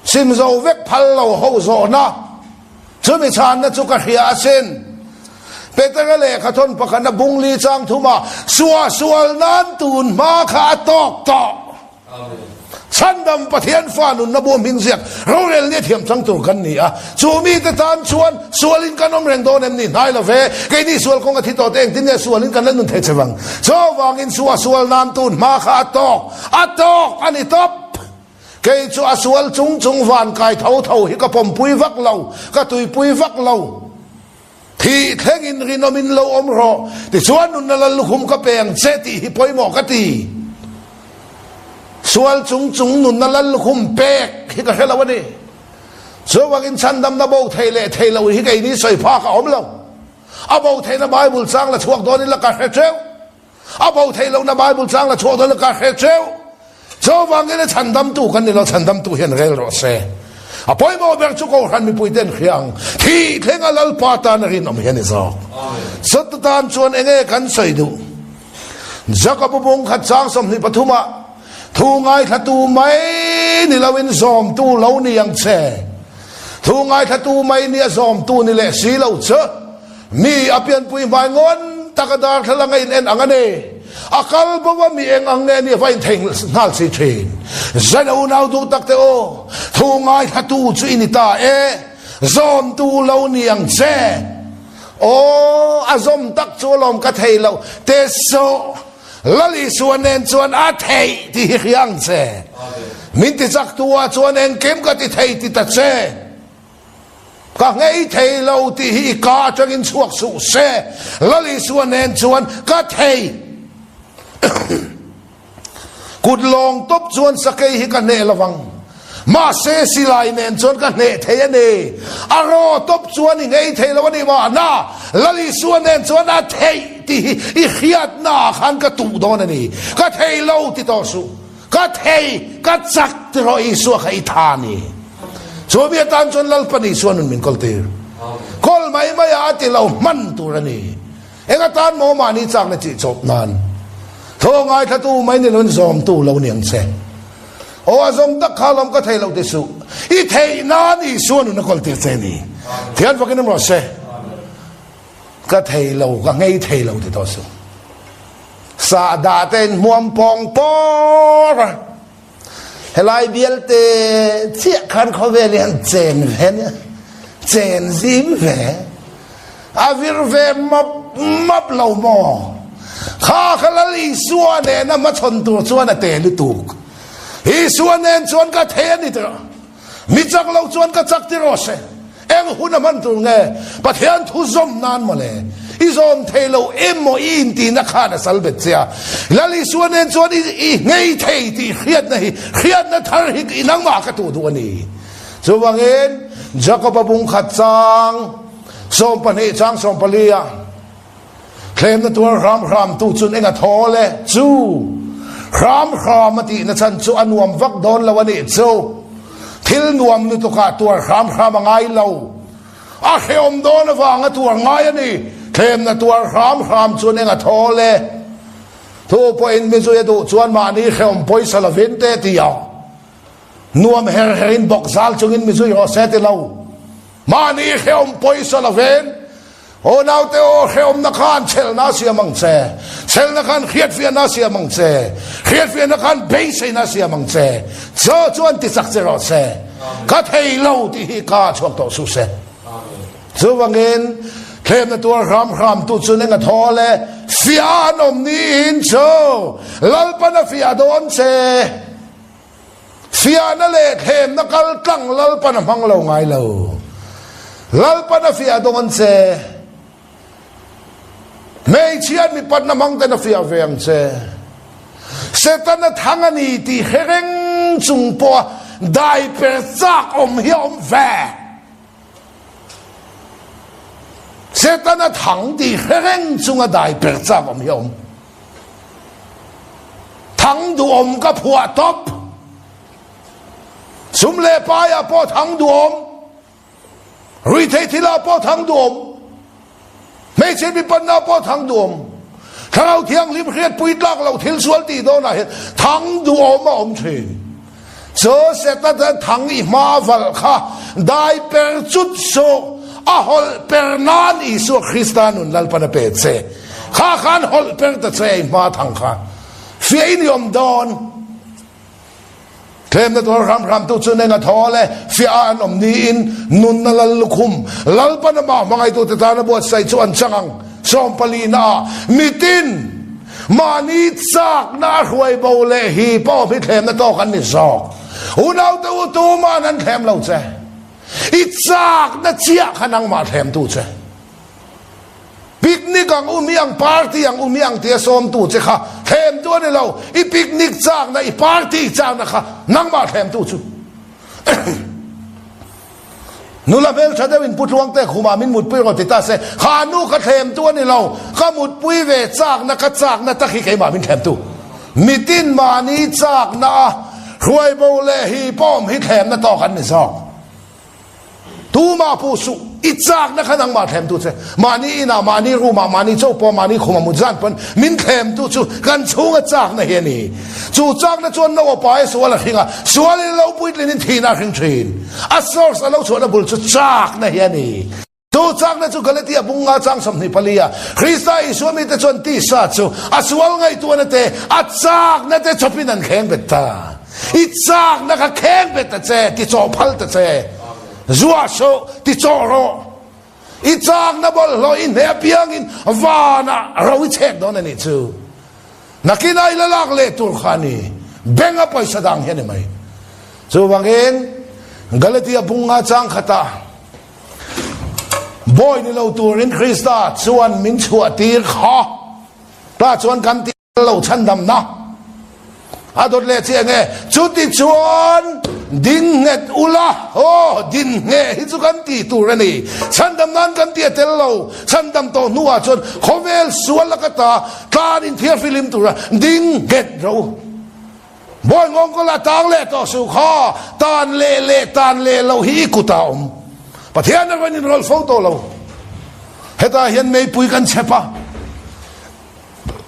Sim zo vek phal lo ho zawhna chumi chhanna chu ka hria asin. Petera lehkha thawn pakhatna bungli chang thuma suah sual nan tun hma kha a tawk tawh. Chhandam Pathian fa nunna bu hming ziak rorel nia thiam chang tur kan ni a. Chu mite tan chuan sualin kan awm reng dawn em ni hnai lo ve. Keini sual kawng a thi tawh te engtin nge sualin kan la nun thei che vang. Chuvangin suah sual nan tun hma kha a tawk a tawk a ni tawp. Kei chu a sual chung chung van kai tho tho hi ka pawmpui vak lo, ka tuipui vak lo. Thih thlengin rinawmin lo awm rawh, tichuan nunna lal lukhum ka pe ang che tih hi pawimawh ka ti. Sual chung chung nunna lal lukhum pek hi ka hre lo a ni. Chuvangin chhandamna bo thei leh thei lo hi keini sawi phak a awm lo. A bo theihna Bible chang la chhuak dawn ila ka hre teuh. A bo theih lohna Bible chang la chhuak dawn ka hre cheu. Chuvangin a chhandamtu kan ni lo, chhandamtu hian rel rawh se. A pawimawh ber chu Kohhran mipuite an hria ang. Thih thlenga Lalpa tan a rinawm hi a ni zawk. Chuta tan chuan enge kan sawi duh? Jakob bung khat chang 23 ah thu ngaithlatu mai ni loin zawmtu lo ni ang che. Thu ngaithlatu mai nia zawmtu ni leh si lo chu Mi a pianpui hmai ngawn tak a darthlalang a in en ang a ni. A kal bo a mi eng ang nge ni a va inthei nghal si thin. Zaina unau duh tak te aw, thu ngaithlatu chu i ni ta e, zawmtu lo ni ang che. Aw, a zawm tak chu alawm ka thei loh te sawh. Lal Isua nen chuan a theih tih hi hria ang che. Min ti chaktu ah chuan engkim ka ti thei ti ta che. Ka nghei thei lo tih hi i ka atangin chhuak suh se, Lal Isua nen chuan ka thei. Kut lawng tawp chuan sakei hi ka hneh lovang, mahse silai nen chuan ka hneh thei a ni. A raw tawp chuan i nghei thei lo a ni mahna, Lal Isua nen chuan a theih tih hi i hriatna ah khan ka tuh dawn a ni. Ka thei lo ti tawh suh. Ka thei, ka chak ti rawh Isua kha i tha a ni. Chu mi atan chuan Lalpa Isua nun min kawltir. Kawl. Enkawl mai mai ah a ti lo hman tur a ni. Eng atan maw mahni chakna chih chawp nan thaw ngaithlatu mai ni loin zawmtu lo ni ang che. Aw a zawm tak kha lawm ka thei lo ti suh. I theih nan Isua nun a kawl tir che ni. Thian fakin awm rawh se. Ka thei lo, ka nghei thei lo ti tawh suh. Sahdah te in hmuam pawng pawr a. Helai bialte chiah khan khawvel hi an chen ve a nia, chen zim ve. A vir ve map map lo maw? Kha kha Lal Isua nena hmachhawn tur chuan a te lutuk. Isua nen chuan ka thei a ni tirh. Mi chak lo chuan ka chak ti rawh se. Eng hun a hman tur nge? Pathian thu zawm nan mawle. I zawm thei lo emaw i intihna khan a sal bet che a. Lal Isua nen chuan i i nghei thei tih hriatna hi, hriatna thar hi i nangmah ka tuh duh a ni. Chuvangin Jakob-a bungkhat chang 12 chang 14 ah, Thlemna tuar hram hram tu chun eng a thawl e chu hram hram a tihna chhan chu a nuam vak dawn lo a nih chu. Thil nuam lutukah tuar hram hram a ngai lo. A hrehawm dawn avanga tuar ngai a ni. Thlemna tuar hram hram chun eng a thawl e. Thu pawhin mi zui a duh chuan mahni hrehawm pawisa lovin te ti a. Nuam her herin bawk zal chungin mi zui rawh se ti lo. Mahni hrehawm pawisa lovin Aw naute aw, hrehawmna khan chhelna a siam ang che, chhelna khan hriatfiahna a siam ang che, hriatfiahna khan beiseina a siam ang che, chaw chuan ti chak che rawh se, ka thei lo tih hi ka chhuak tawh suh se. Chuvangin thlemna tuar hram hram tu chu neng a thaw le, fiah an awm niin chu Lalpan a fiah dawn che. Fiahna leh thlemna kal tlang Lalpan a hmang lo ngai lo. Lalpan a fiah dawn che. Hmeichhiat mipatna hmang ten a fiah ve ang che. Setana thang a ni tih hre reng chung pawha dai per chak awm hi a awm ve. Setana thang tih hre reng chunga dai per chak awm hi a awm. Thang duhawm ka phuah tawp. Sum leh paiah pawh thang duhawm. Ruihtheih thilah pawh thang duhawm. Hmeichhe mipanna pawh thang duhawm. Thlarau Thianghlim hriatpui tlak loh thil sual tih dawnah hian thang duhawm a awm thin. Chu Setana thang i hma valh kha dai per chut suh, a hawlh per nan Isua Krista nun Lalpan a pe che. Kha khan hawlh per ta che i hma thang kha fiah in i awm dawn. Thlemna tuar hram hram tu chu neng a thaw le fiah a an awm niin nunna lal lukhum Lalpan amah hmangaihtute tana buatsaih chu an chang ang. 14 na ah mitin mahni chakna a hruai bo leh hi pawh hi thlemna tawk an ni zawk. Unaute u tuman an thlem lo che. I chakna chiah kha nangmah thlemtu che. Picnic ang u mi ang party ang u mi ang tia sawmtu che kha thlemtu a ni lo. I picnic chakna i party chakna kha nangmah thlemtu chu. Nula hmeltha deuh in Pu Tluangte khumah min mutpui rawh ti ta se, kha nu ka thlemtu a ni lo, ka mutpui ve chakna ka chakna tak hi keimah min thlemtu. Mitin mahni chakna a hruaibo leh hi pawm hi thlemna tawk an ni zawk. Tumah puh suh, i chakna kha nangmah thlemtu che. Mahni inah, mahni room-ah, mahni chaw pawh, mahni khumah mut zan pawn min thlemtu chu kan chhunga chakna hi a ni. Chu chakna chuan no a pai a sual a hring a, sualin a lo puitlinin thihna a hring thin. A source a lo chhuahna bul chu chakna hi a ni. Chu chakna chu Galatia bunga chang 24 a Krista Isua mite chuan tisa chu a sual ngaihtuahna te, a chakna te chawpin an kheng bet ta. I chakna kha kheng bet ta che, ti chawh phal ta che. Zuah suh, ti chawh rawh. I chakna bawlhhlawh i hneh apiangin vanah ro i chhek dawn a nih chu. Nakinah i la lak leh tur kha a ni. Bank a pawisa dang hi a ni mai. Chuvangin Galatia bunga chang khatah bawi ni lo turin Krista chuan min chhuah tir kha. Tah chuan kan ti lo chhandamna a dawt leh chiah nge? Chuti chuan din nghet ula, aw din ngheh hi chu kan ti tur a ni. Chhandam nan kan ti a tel lo. Chhandam tawh hnuah chuan khawvel sual laka ta tlan inthiarfilim tura ding nghet ro. Bawi ngawngkawl a tang leh tawh suh kha, tan leh leh tan leh loh hi i kutah a awm. Pathian erawh in inrawlh fo tawh lo. Hetah hian meipui kan chhep a,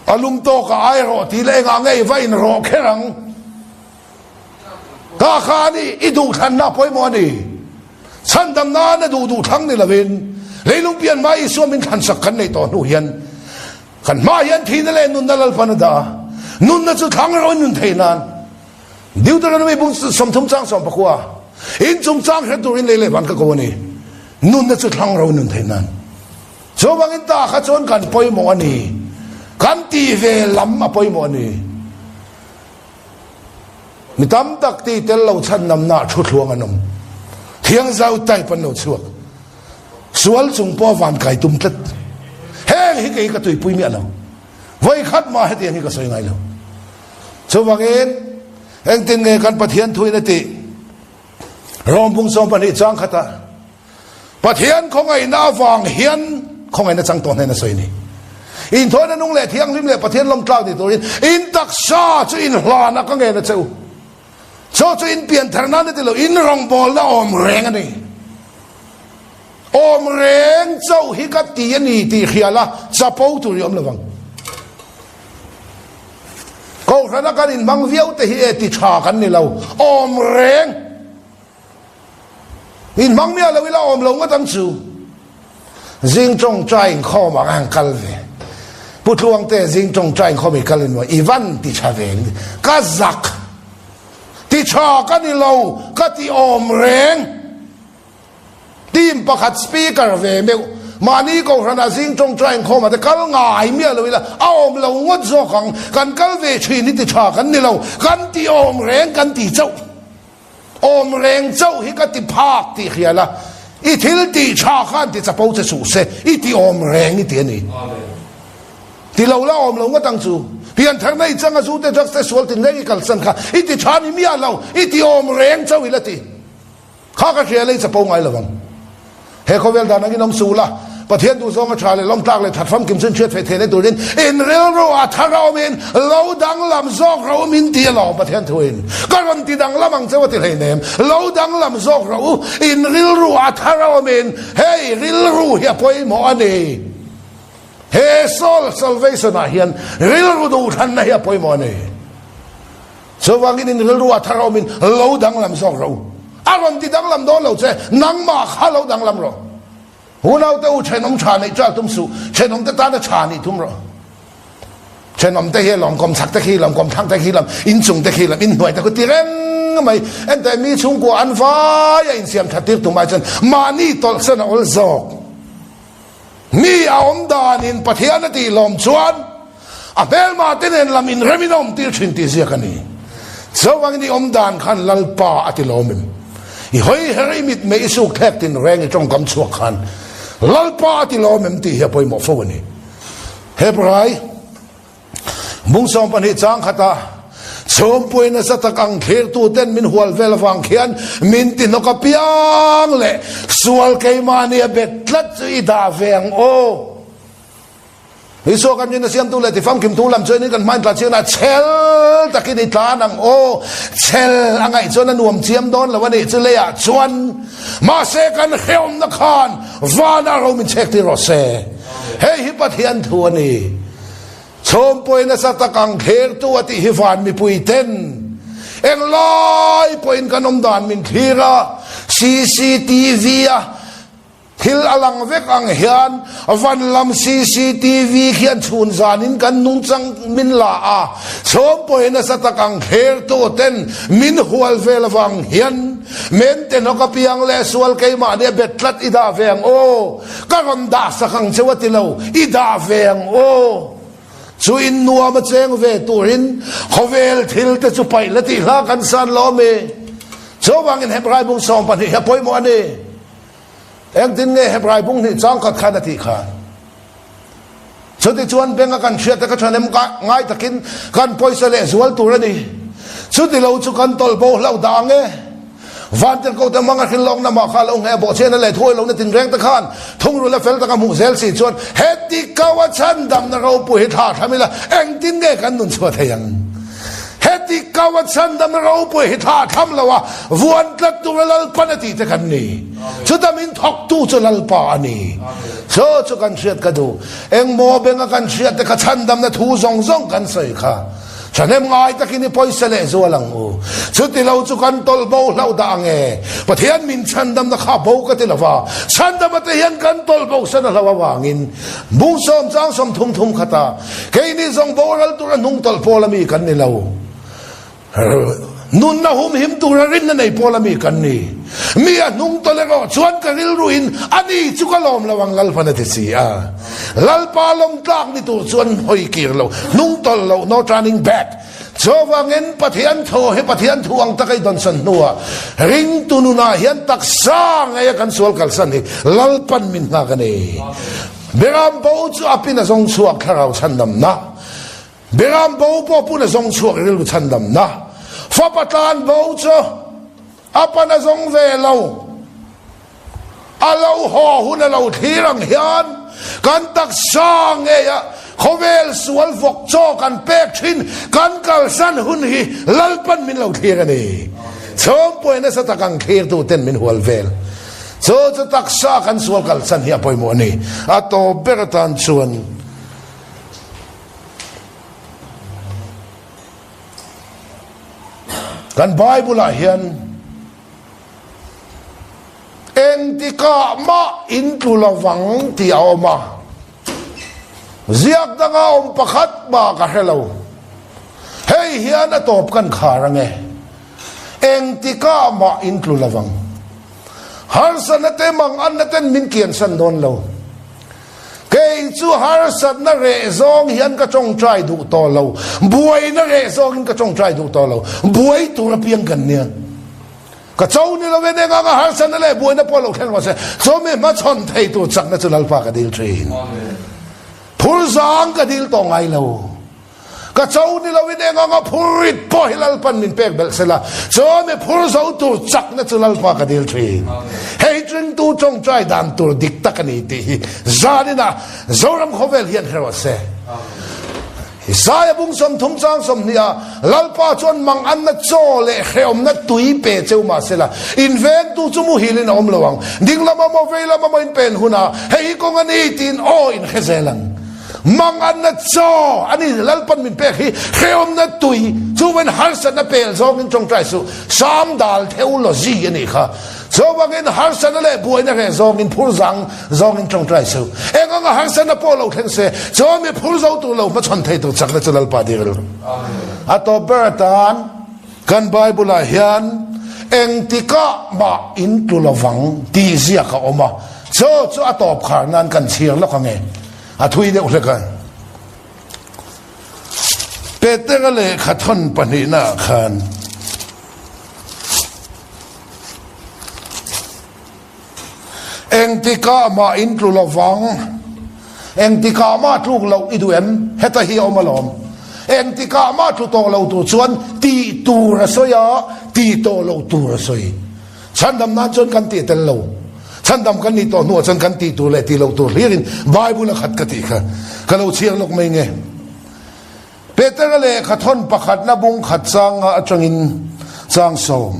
a lum tawk a ai rawh tih leh engah nge i va inrawh kher ang? Ka kha a ni, i duhthlanna a pawimawh a ni. Chhandam nana duh duh thlang ni lovin, leilung pian hma Isua min thlansak kan neih tawh hnu hian kan hma hian thihna leh nunna Lalpan a dah a, nunna chu thlang rawh in nun theih nan. Deuteronomy bung 30 chang 19, In chungchang hre turin lei leh van ka ko a ni, nunna chu thlang rawh in nun theih nan. Chuvangin ta kha chuan kan pawimawh a ni, kan tih ve lam a pawimawh a ni. Mi tam tak tih tel lo chhan namna ah thu thluang an awm. Thiang zau type an lo chhuak. Sual chung pawh van kai tum tlat. Heng hi kei ka tuipui miah lo. Vawi khat mah hetiang hi ka sawi ngai lo. Chuvangin engtin nge kan Pathian thuin a tih? Rom bung 12 chang khatah Pathian khawngaihna avang hian khawngaihna chang tawh hnen a sawi a ni. Inthawina nung leh thianghlim leh Pathian lawmtlak ni turin in taksa chu inhlan a ka ngen a che u. Chaw chu in pian thar nan a ti lo, in rawngbawlna awm reng a ni. Awm reng chauh hi ka ti a ni tih hrial a chapo tur i awm lo vang. Kohhrana kan inhmang viau te hi e ti tha kan ni lo, awm reng. Inhmang miah lo ila awm lo ngawt ang chu. Zing tawngtai inkhawm ang ang kal ve. Pu Tluangte zing tawngtai inkhawm i kal in i van ti tha ve. Ka zak. Ti tha ka ni lo, ka ti awm reng. Team pakhat speaker ve meuh. Mahni kohhranah zing tawngtai inkhawm ah te kal ngai miah lo ila a awm lo ngawt zawk ang. Kan kal ve thin hi ti tha kan ni lo, kan ti awm reng kan ti chauh. Awm reng chauh hi ka ti phak tih hria la, i thil tih tha khan ti chapo che suh se, i ti awm reng i ti a ni. Ti lo la awm lo ngawt ang chu. Piantharna i changa zu te drugs te sual tinreng i kalsan kha i ti tha ni miah lo, i ti awm reng chauh i la ti. Kha ka hria la i chapo ngai lo ang. He khawvel dan angin awm suh la, Pathian duhzawng a tha leh lawmtlak leh that famkim chu inhriat feh theihna turin in rilru a thar a awmin lo danglam zawk rawh u min ti alawm Pathian thuin. Ka rawn ti danglam ang cheu a ti hleinem, lo danglam zawk rawh u, in rilru a thar a awmin hei rilru hi a pawimawh a ni. He soul salvation ah hian rilru duhthlanna hi a pawimawh a ni. Chuvangin in rilru a thar awmin lo danglam zawk rawh u. A rawn ti danglam dawn lo che, nangmah kha lo danglam rawh. Unaute u, thenawm tha neih ṭal tum suh, thenawmte tana tha nih tum rawh. Thenawmte hi lawm kawmchhak te khi lawm, kawmthlang te khi lawm, inchung te khi lawm, inhnuai te khu ti reng mai. Enteh mi chhungkua an vai a insiam that tir tum ai chuan mahni tawlhsan a awl zawk. Mi a awm danin Pathian a tih lawm chuan a hmelma te nen lam inremin a awm tir thin tih ziak a ni. Chuvangin i awm dan khan Lalpa a ti lawm em? I hawi her i mit mei i suk thlek tin reng i tawngkam chhuak khan Lalpa a ti lawm em tih hi a pawimawh fo a ni. Hebrai. Bung 12 chang khata chhawmpui nasa tak ang thlirtu ten min hual vel avang khian min ti hnawk apiang leh sual keimahni a bet tlat chu i dah ve ang aw. Isua kan rinna siamtu leh tifamkimtu lam chuan in kan hmain tla chian a chhel takin i tlan ang aw. Chhel a ngaih chuan a nuam chiam dawn lo a nih chu leiah chuan mahse kan hrehawmna khan vanah ro min chhek tir rawh se. Hei hi Pathian thu a ni. Chhawmpui nasa tak ang thlirtu a tih hi van mipui ten englai pawhin kan awm dan min thlir a, cctv a thil a lang vek ang hian van lam cctv khian chhun zanin kan nungchang min la a, chhawmpui nasa tak ang thlirtu ten min hual vel avang hian mente hnawk apiang leh sual keimahni a bet tlat i dah ve ang aw. Ka rawn dah sak ang cheu a ti lo, i dah ve ang aw. Chu in nuam a cheng ve turin khawvel thil te chu paih la tih hla kan san lawm i. Chuvangin Hebrai bung 12 hi a pawimawh a ni. Engtin nge Hebrai bung hnih chang khat khan a tih kha? Chutichuan benga kan hriat te ka ṭhahnem ngai takin kan pawisa leh zual tur a ni. Chuti lo chu kan tawlh bo hlauh dah ang e. Vantirhkohte hmanga hrilhlawkna mah kha lo ngheh bawhchhiatna leh thuawi lohna tinreng te khan thungrul a fel taka hmuh zel si chuan heti kau a chhandamna ropui hi thlah thlam ila engtin nge kan nun chhuah thei ang? Heti. Heti kau a chhandamna ropui hi thlah tham lo a, vuan tlat tura Lalpan a tih te kan ni. Chuta min thawktu chu Lalpa a ni. Chu chu kan hriat ka duh. Engmaw benga kan hriat te kha chhandamna thu zawng zawng kan sawi kha. Thahnem ngai takin i pawisa leh zual ang u. Chuti lo chu kan tawlh bo hlauh dah ang e. Pathian min chhandamna kha bo ka ti lo va, chhandama te hian kan tawlh bo san a hlo avangin bung sawm chang sawm thum thum khata keini zawng boral tura hnung tawlh pawl ami kan ni lo. Nunna humhim tura rinna nei pawl ami kan ni. Mi a hnung tawlh erawh chuan ka rilruin ani chu ka lawm lo ang Lalpan a ti si a. Lalpa lawm tlak ni tur chuan hawi kir lo, hnung tawlh lo, no turning back. Chuvangin Pathian thu hi Pathian thu ang taka i dawnsan hnuah ringtu nunah hian taksa ngeia kan sual kalsan hi Lalpan min nghak a ni. Beram bo chu a pin a zawng chhuak thlarau chhandamna. Beram bo pawh pun a zawng chhuak rilru chhandamna. Fapa tlan bo chu a pan a zawng ve lo. A lo haw hun a lo thlir ang hian kan taksa ngeia khawvel sual vawk chaw kan pek thin kan kalsan hun hi Lalpan min lo thlir a ni. Chhawmpuai nasa tak ang thlirtu ten min hual vel. Chu chu taksa kan sual kalsan hi a pawimawh a ni. A tawp ber atan chuan Kan Bible-ah hian engtikah mah in tlu lovang tih a awm a, ziak danga awm pakhat mah ka hre lo. Hei hian a tawp kan khar ange, engtikah mah in tlu lovang. Harsatna te manganna ten min kiansan dawn lo. Kei chu harsatna reh zawng hian ka tawngtai duh tawh lo, buaina reh zawngin ka tawngtai duh tawh lo. Buai tur apiang kan nia. Ka cho ni lovin eng anga harsatna leh buaina pawh lo thleng rawh se, chumi hmachhawn thei tur chakna chu Lalpa ka dil thin. Phur zang ka dil tawh ngai lo. Ka cho ni loin eng anga phur rit pawh hi Lalpan min pek belh sela, chuan mi phur zo tur chakna chu Lalpa ka dil thin. Hei ringtu tawngtai dan tur dik tak a ni tih hi zaninah Zoram khawvel hian hre rawh se. Isaiah bung 30 chang 20 ah Lalpa chuan manganna chaw leh hrehawmna tui pe cheu mah sela, invengtu chu muhilin a awm lo ang. Ding lam amaw vei lam amaw in pen hunah hei hi kawng a ni tiin aw in hre zel ang. Manganna chaw a ni, Lalpan min pek hi hrehawmna tui, chuvain harsatna pel zawngin tawngtai suh, Sam dal theology a nih kha. Chuvangin harsatna leh buaina reh zawngin phur zang zawngin tawngtai suh. Eng anga harsatna pawh lo thleng se, chuan mi phur zo tur lo hmachhawn thei tur chakna chu Lalpa dil. A tawp ber atan kan Bible-ah hian engtikah mah in tlu lovang tih ziak a awm a, chu chu a tawp khar nan kan chhir lawk ange. A thui deuh hlek a. Petera lehkha thawn pahnihnaah khan engtikah mah in tlu lovang, engtikah mah tluk loh i duh em? Heta hi a awm alawm. Engtikah mah tlu tawh lo tur chuan tih tur a sawi a, tih tawh loh tur a sawi. Chhandam nan chuan kan tih tel lo. Chhandam kan nih tawh hnuah chuan kan tih tur leh tih loh tur hlirin Bible a khat ka tih kha ka lo chhiar lawk mai nge. Petera lehkha thawn pakhatna bung khat changa atangin chang sawm.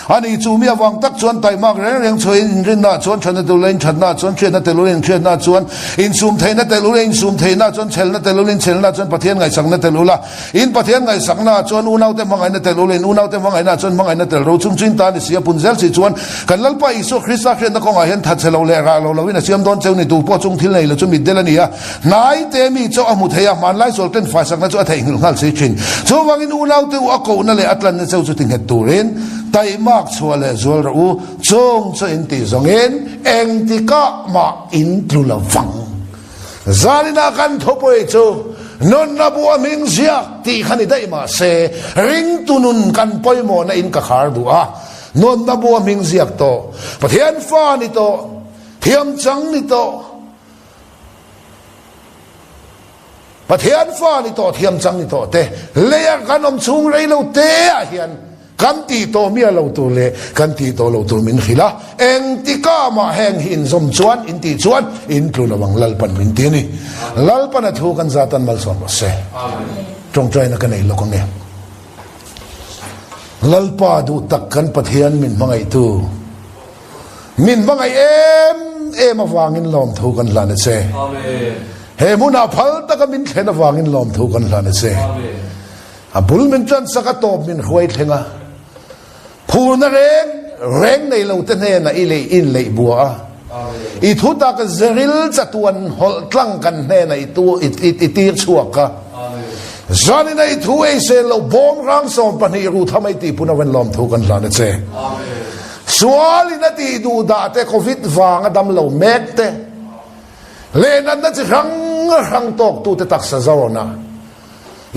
Ani chu mi avang tak chuan taimak reng reng chhuahin inrinna chuan thatna tel ula inthatna chuan hriatna tel ula inhriatna chuan insum theihna tel ula insum theihna chuan chhelna tel ula inchhelna chuan Pathian ngaihsakna tel ula In Pathian ngaihsaknaah chuan unaute hmangaihna tel ulin unaute hmangaihnaah chuan hmangaihna tel ro chung chu in ta ni si a pun zel si chuan kan Lalpa Isua Krista hriatna kawngah hian thatchhe lo leh rah lo loin a siam dawn cheu ni tu pawh chung thil nei lo chu mitdel a ni a, hnaite mi chaw a hmu thei a, hmanlai sual ten faisakna chu a theihnghilh nghal si thin. Chuvangin unaute u a kohna leh a tlanna cheu chu tinghet turin taimak chhuah leh zual rawh u, chung chu in tih zawngin engtikah mah in tlu lo vang. Zaninah kan thawpawi chu nunna bu a hming ziak tih kha ni daih mah se, ringtu nun kan pawimawhna in ka khar duh a, nunna bu a hming ziak tawh, Pathian fa ni tawh, thiam chang ni tawh, Pathian fa ni tawh, thiam chang ni tawh te, leia kan awm chhung rei lo te ah hian Kan tih tawh miah lo tur leh kan tih tawh lo tur min hrilh a, engtikah mah heng hi inzawm chuan, in tih chuan in tlu lo ang Lalpan min ti a ni. Lalpan a thu kan zatan malsawm rawh se. Tawngtaina ka nei lawk ange. Lalpa duh tak kan Pathian min hmangaihtu, min hmangaih em em avangin lawmthu kan hlan a che. He hmunah phal taka min thlen avangin lawmthu kan hlan a che. A bul min tansak a tawp min hruai thleng a. Phurna reng reng nei lo te hnenah i lei in leih bua a, i thutak zeril chatuan hawlh tlang kan hnenah i tu i tir chhuak a. Zanin a i thu ei sel lo bawm rang 12 ru tham ei tih pun awen lawm thu kan hlan a che. Sual in a tih duh dah te covid vang a dam lo mek te leh natna chi hrang hrang tawk tu te taksa zawn a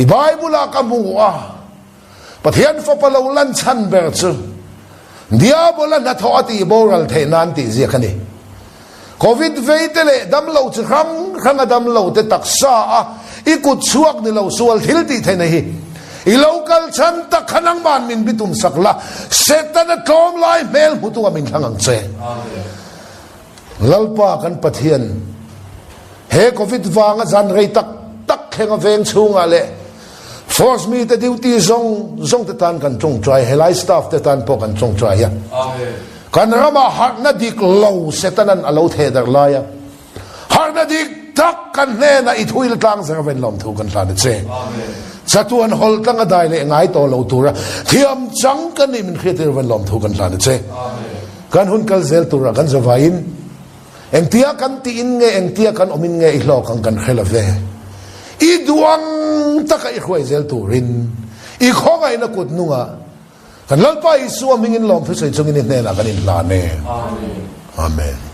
i Bible ah ka hmu a. Pathian Fapa lo lan chhan ber chu Diabola hnathawh a tih boral theih nan tih ziak a ni. Covid vei te leh damlo chi hrang hranga damlo te taksa a i kut chhuak ni lo sual thil tih theihna hi i lo kal chhan tak kha nangman min bitum sak la, Setana tlawm lai hmel hmutu a min thlang ang che. Lalpa kan Pathian, he Covid vanga zan rei tak tak thleng a veng chhungah leh Force mite duty zawng zawng te tan kan tawngtai, helai staff te tan pawh kan tawngtai a. Kan ramah harhna dik lo Setanan a lo theh darh lai a, harhna dik tak kan hnenah i thuil tlang zer ven lawmthu kan hlan a che. Chatuan hawlh tlang a dai leh ngai tawh lo tura thiam chang kan nih min hriattir ven lawmthu kan hlan a che. Kan hun kal zel tura kan zavaiin engtia kan tiin nge engtia kan awmin nge i hlawk ang kan hre lo ve. I duang taka i hruai zel turin i khawngaihna kut nungah kan Lalpa Isua hmingin lawmthu sawi chungin i hnenah kan inhlan e. Amen.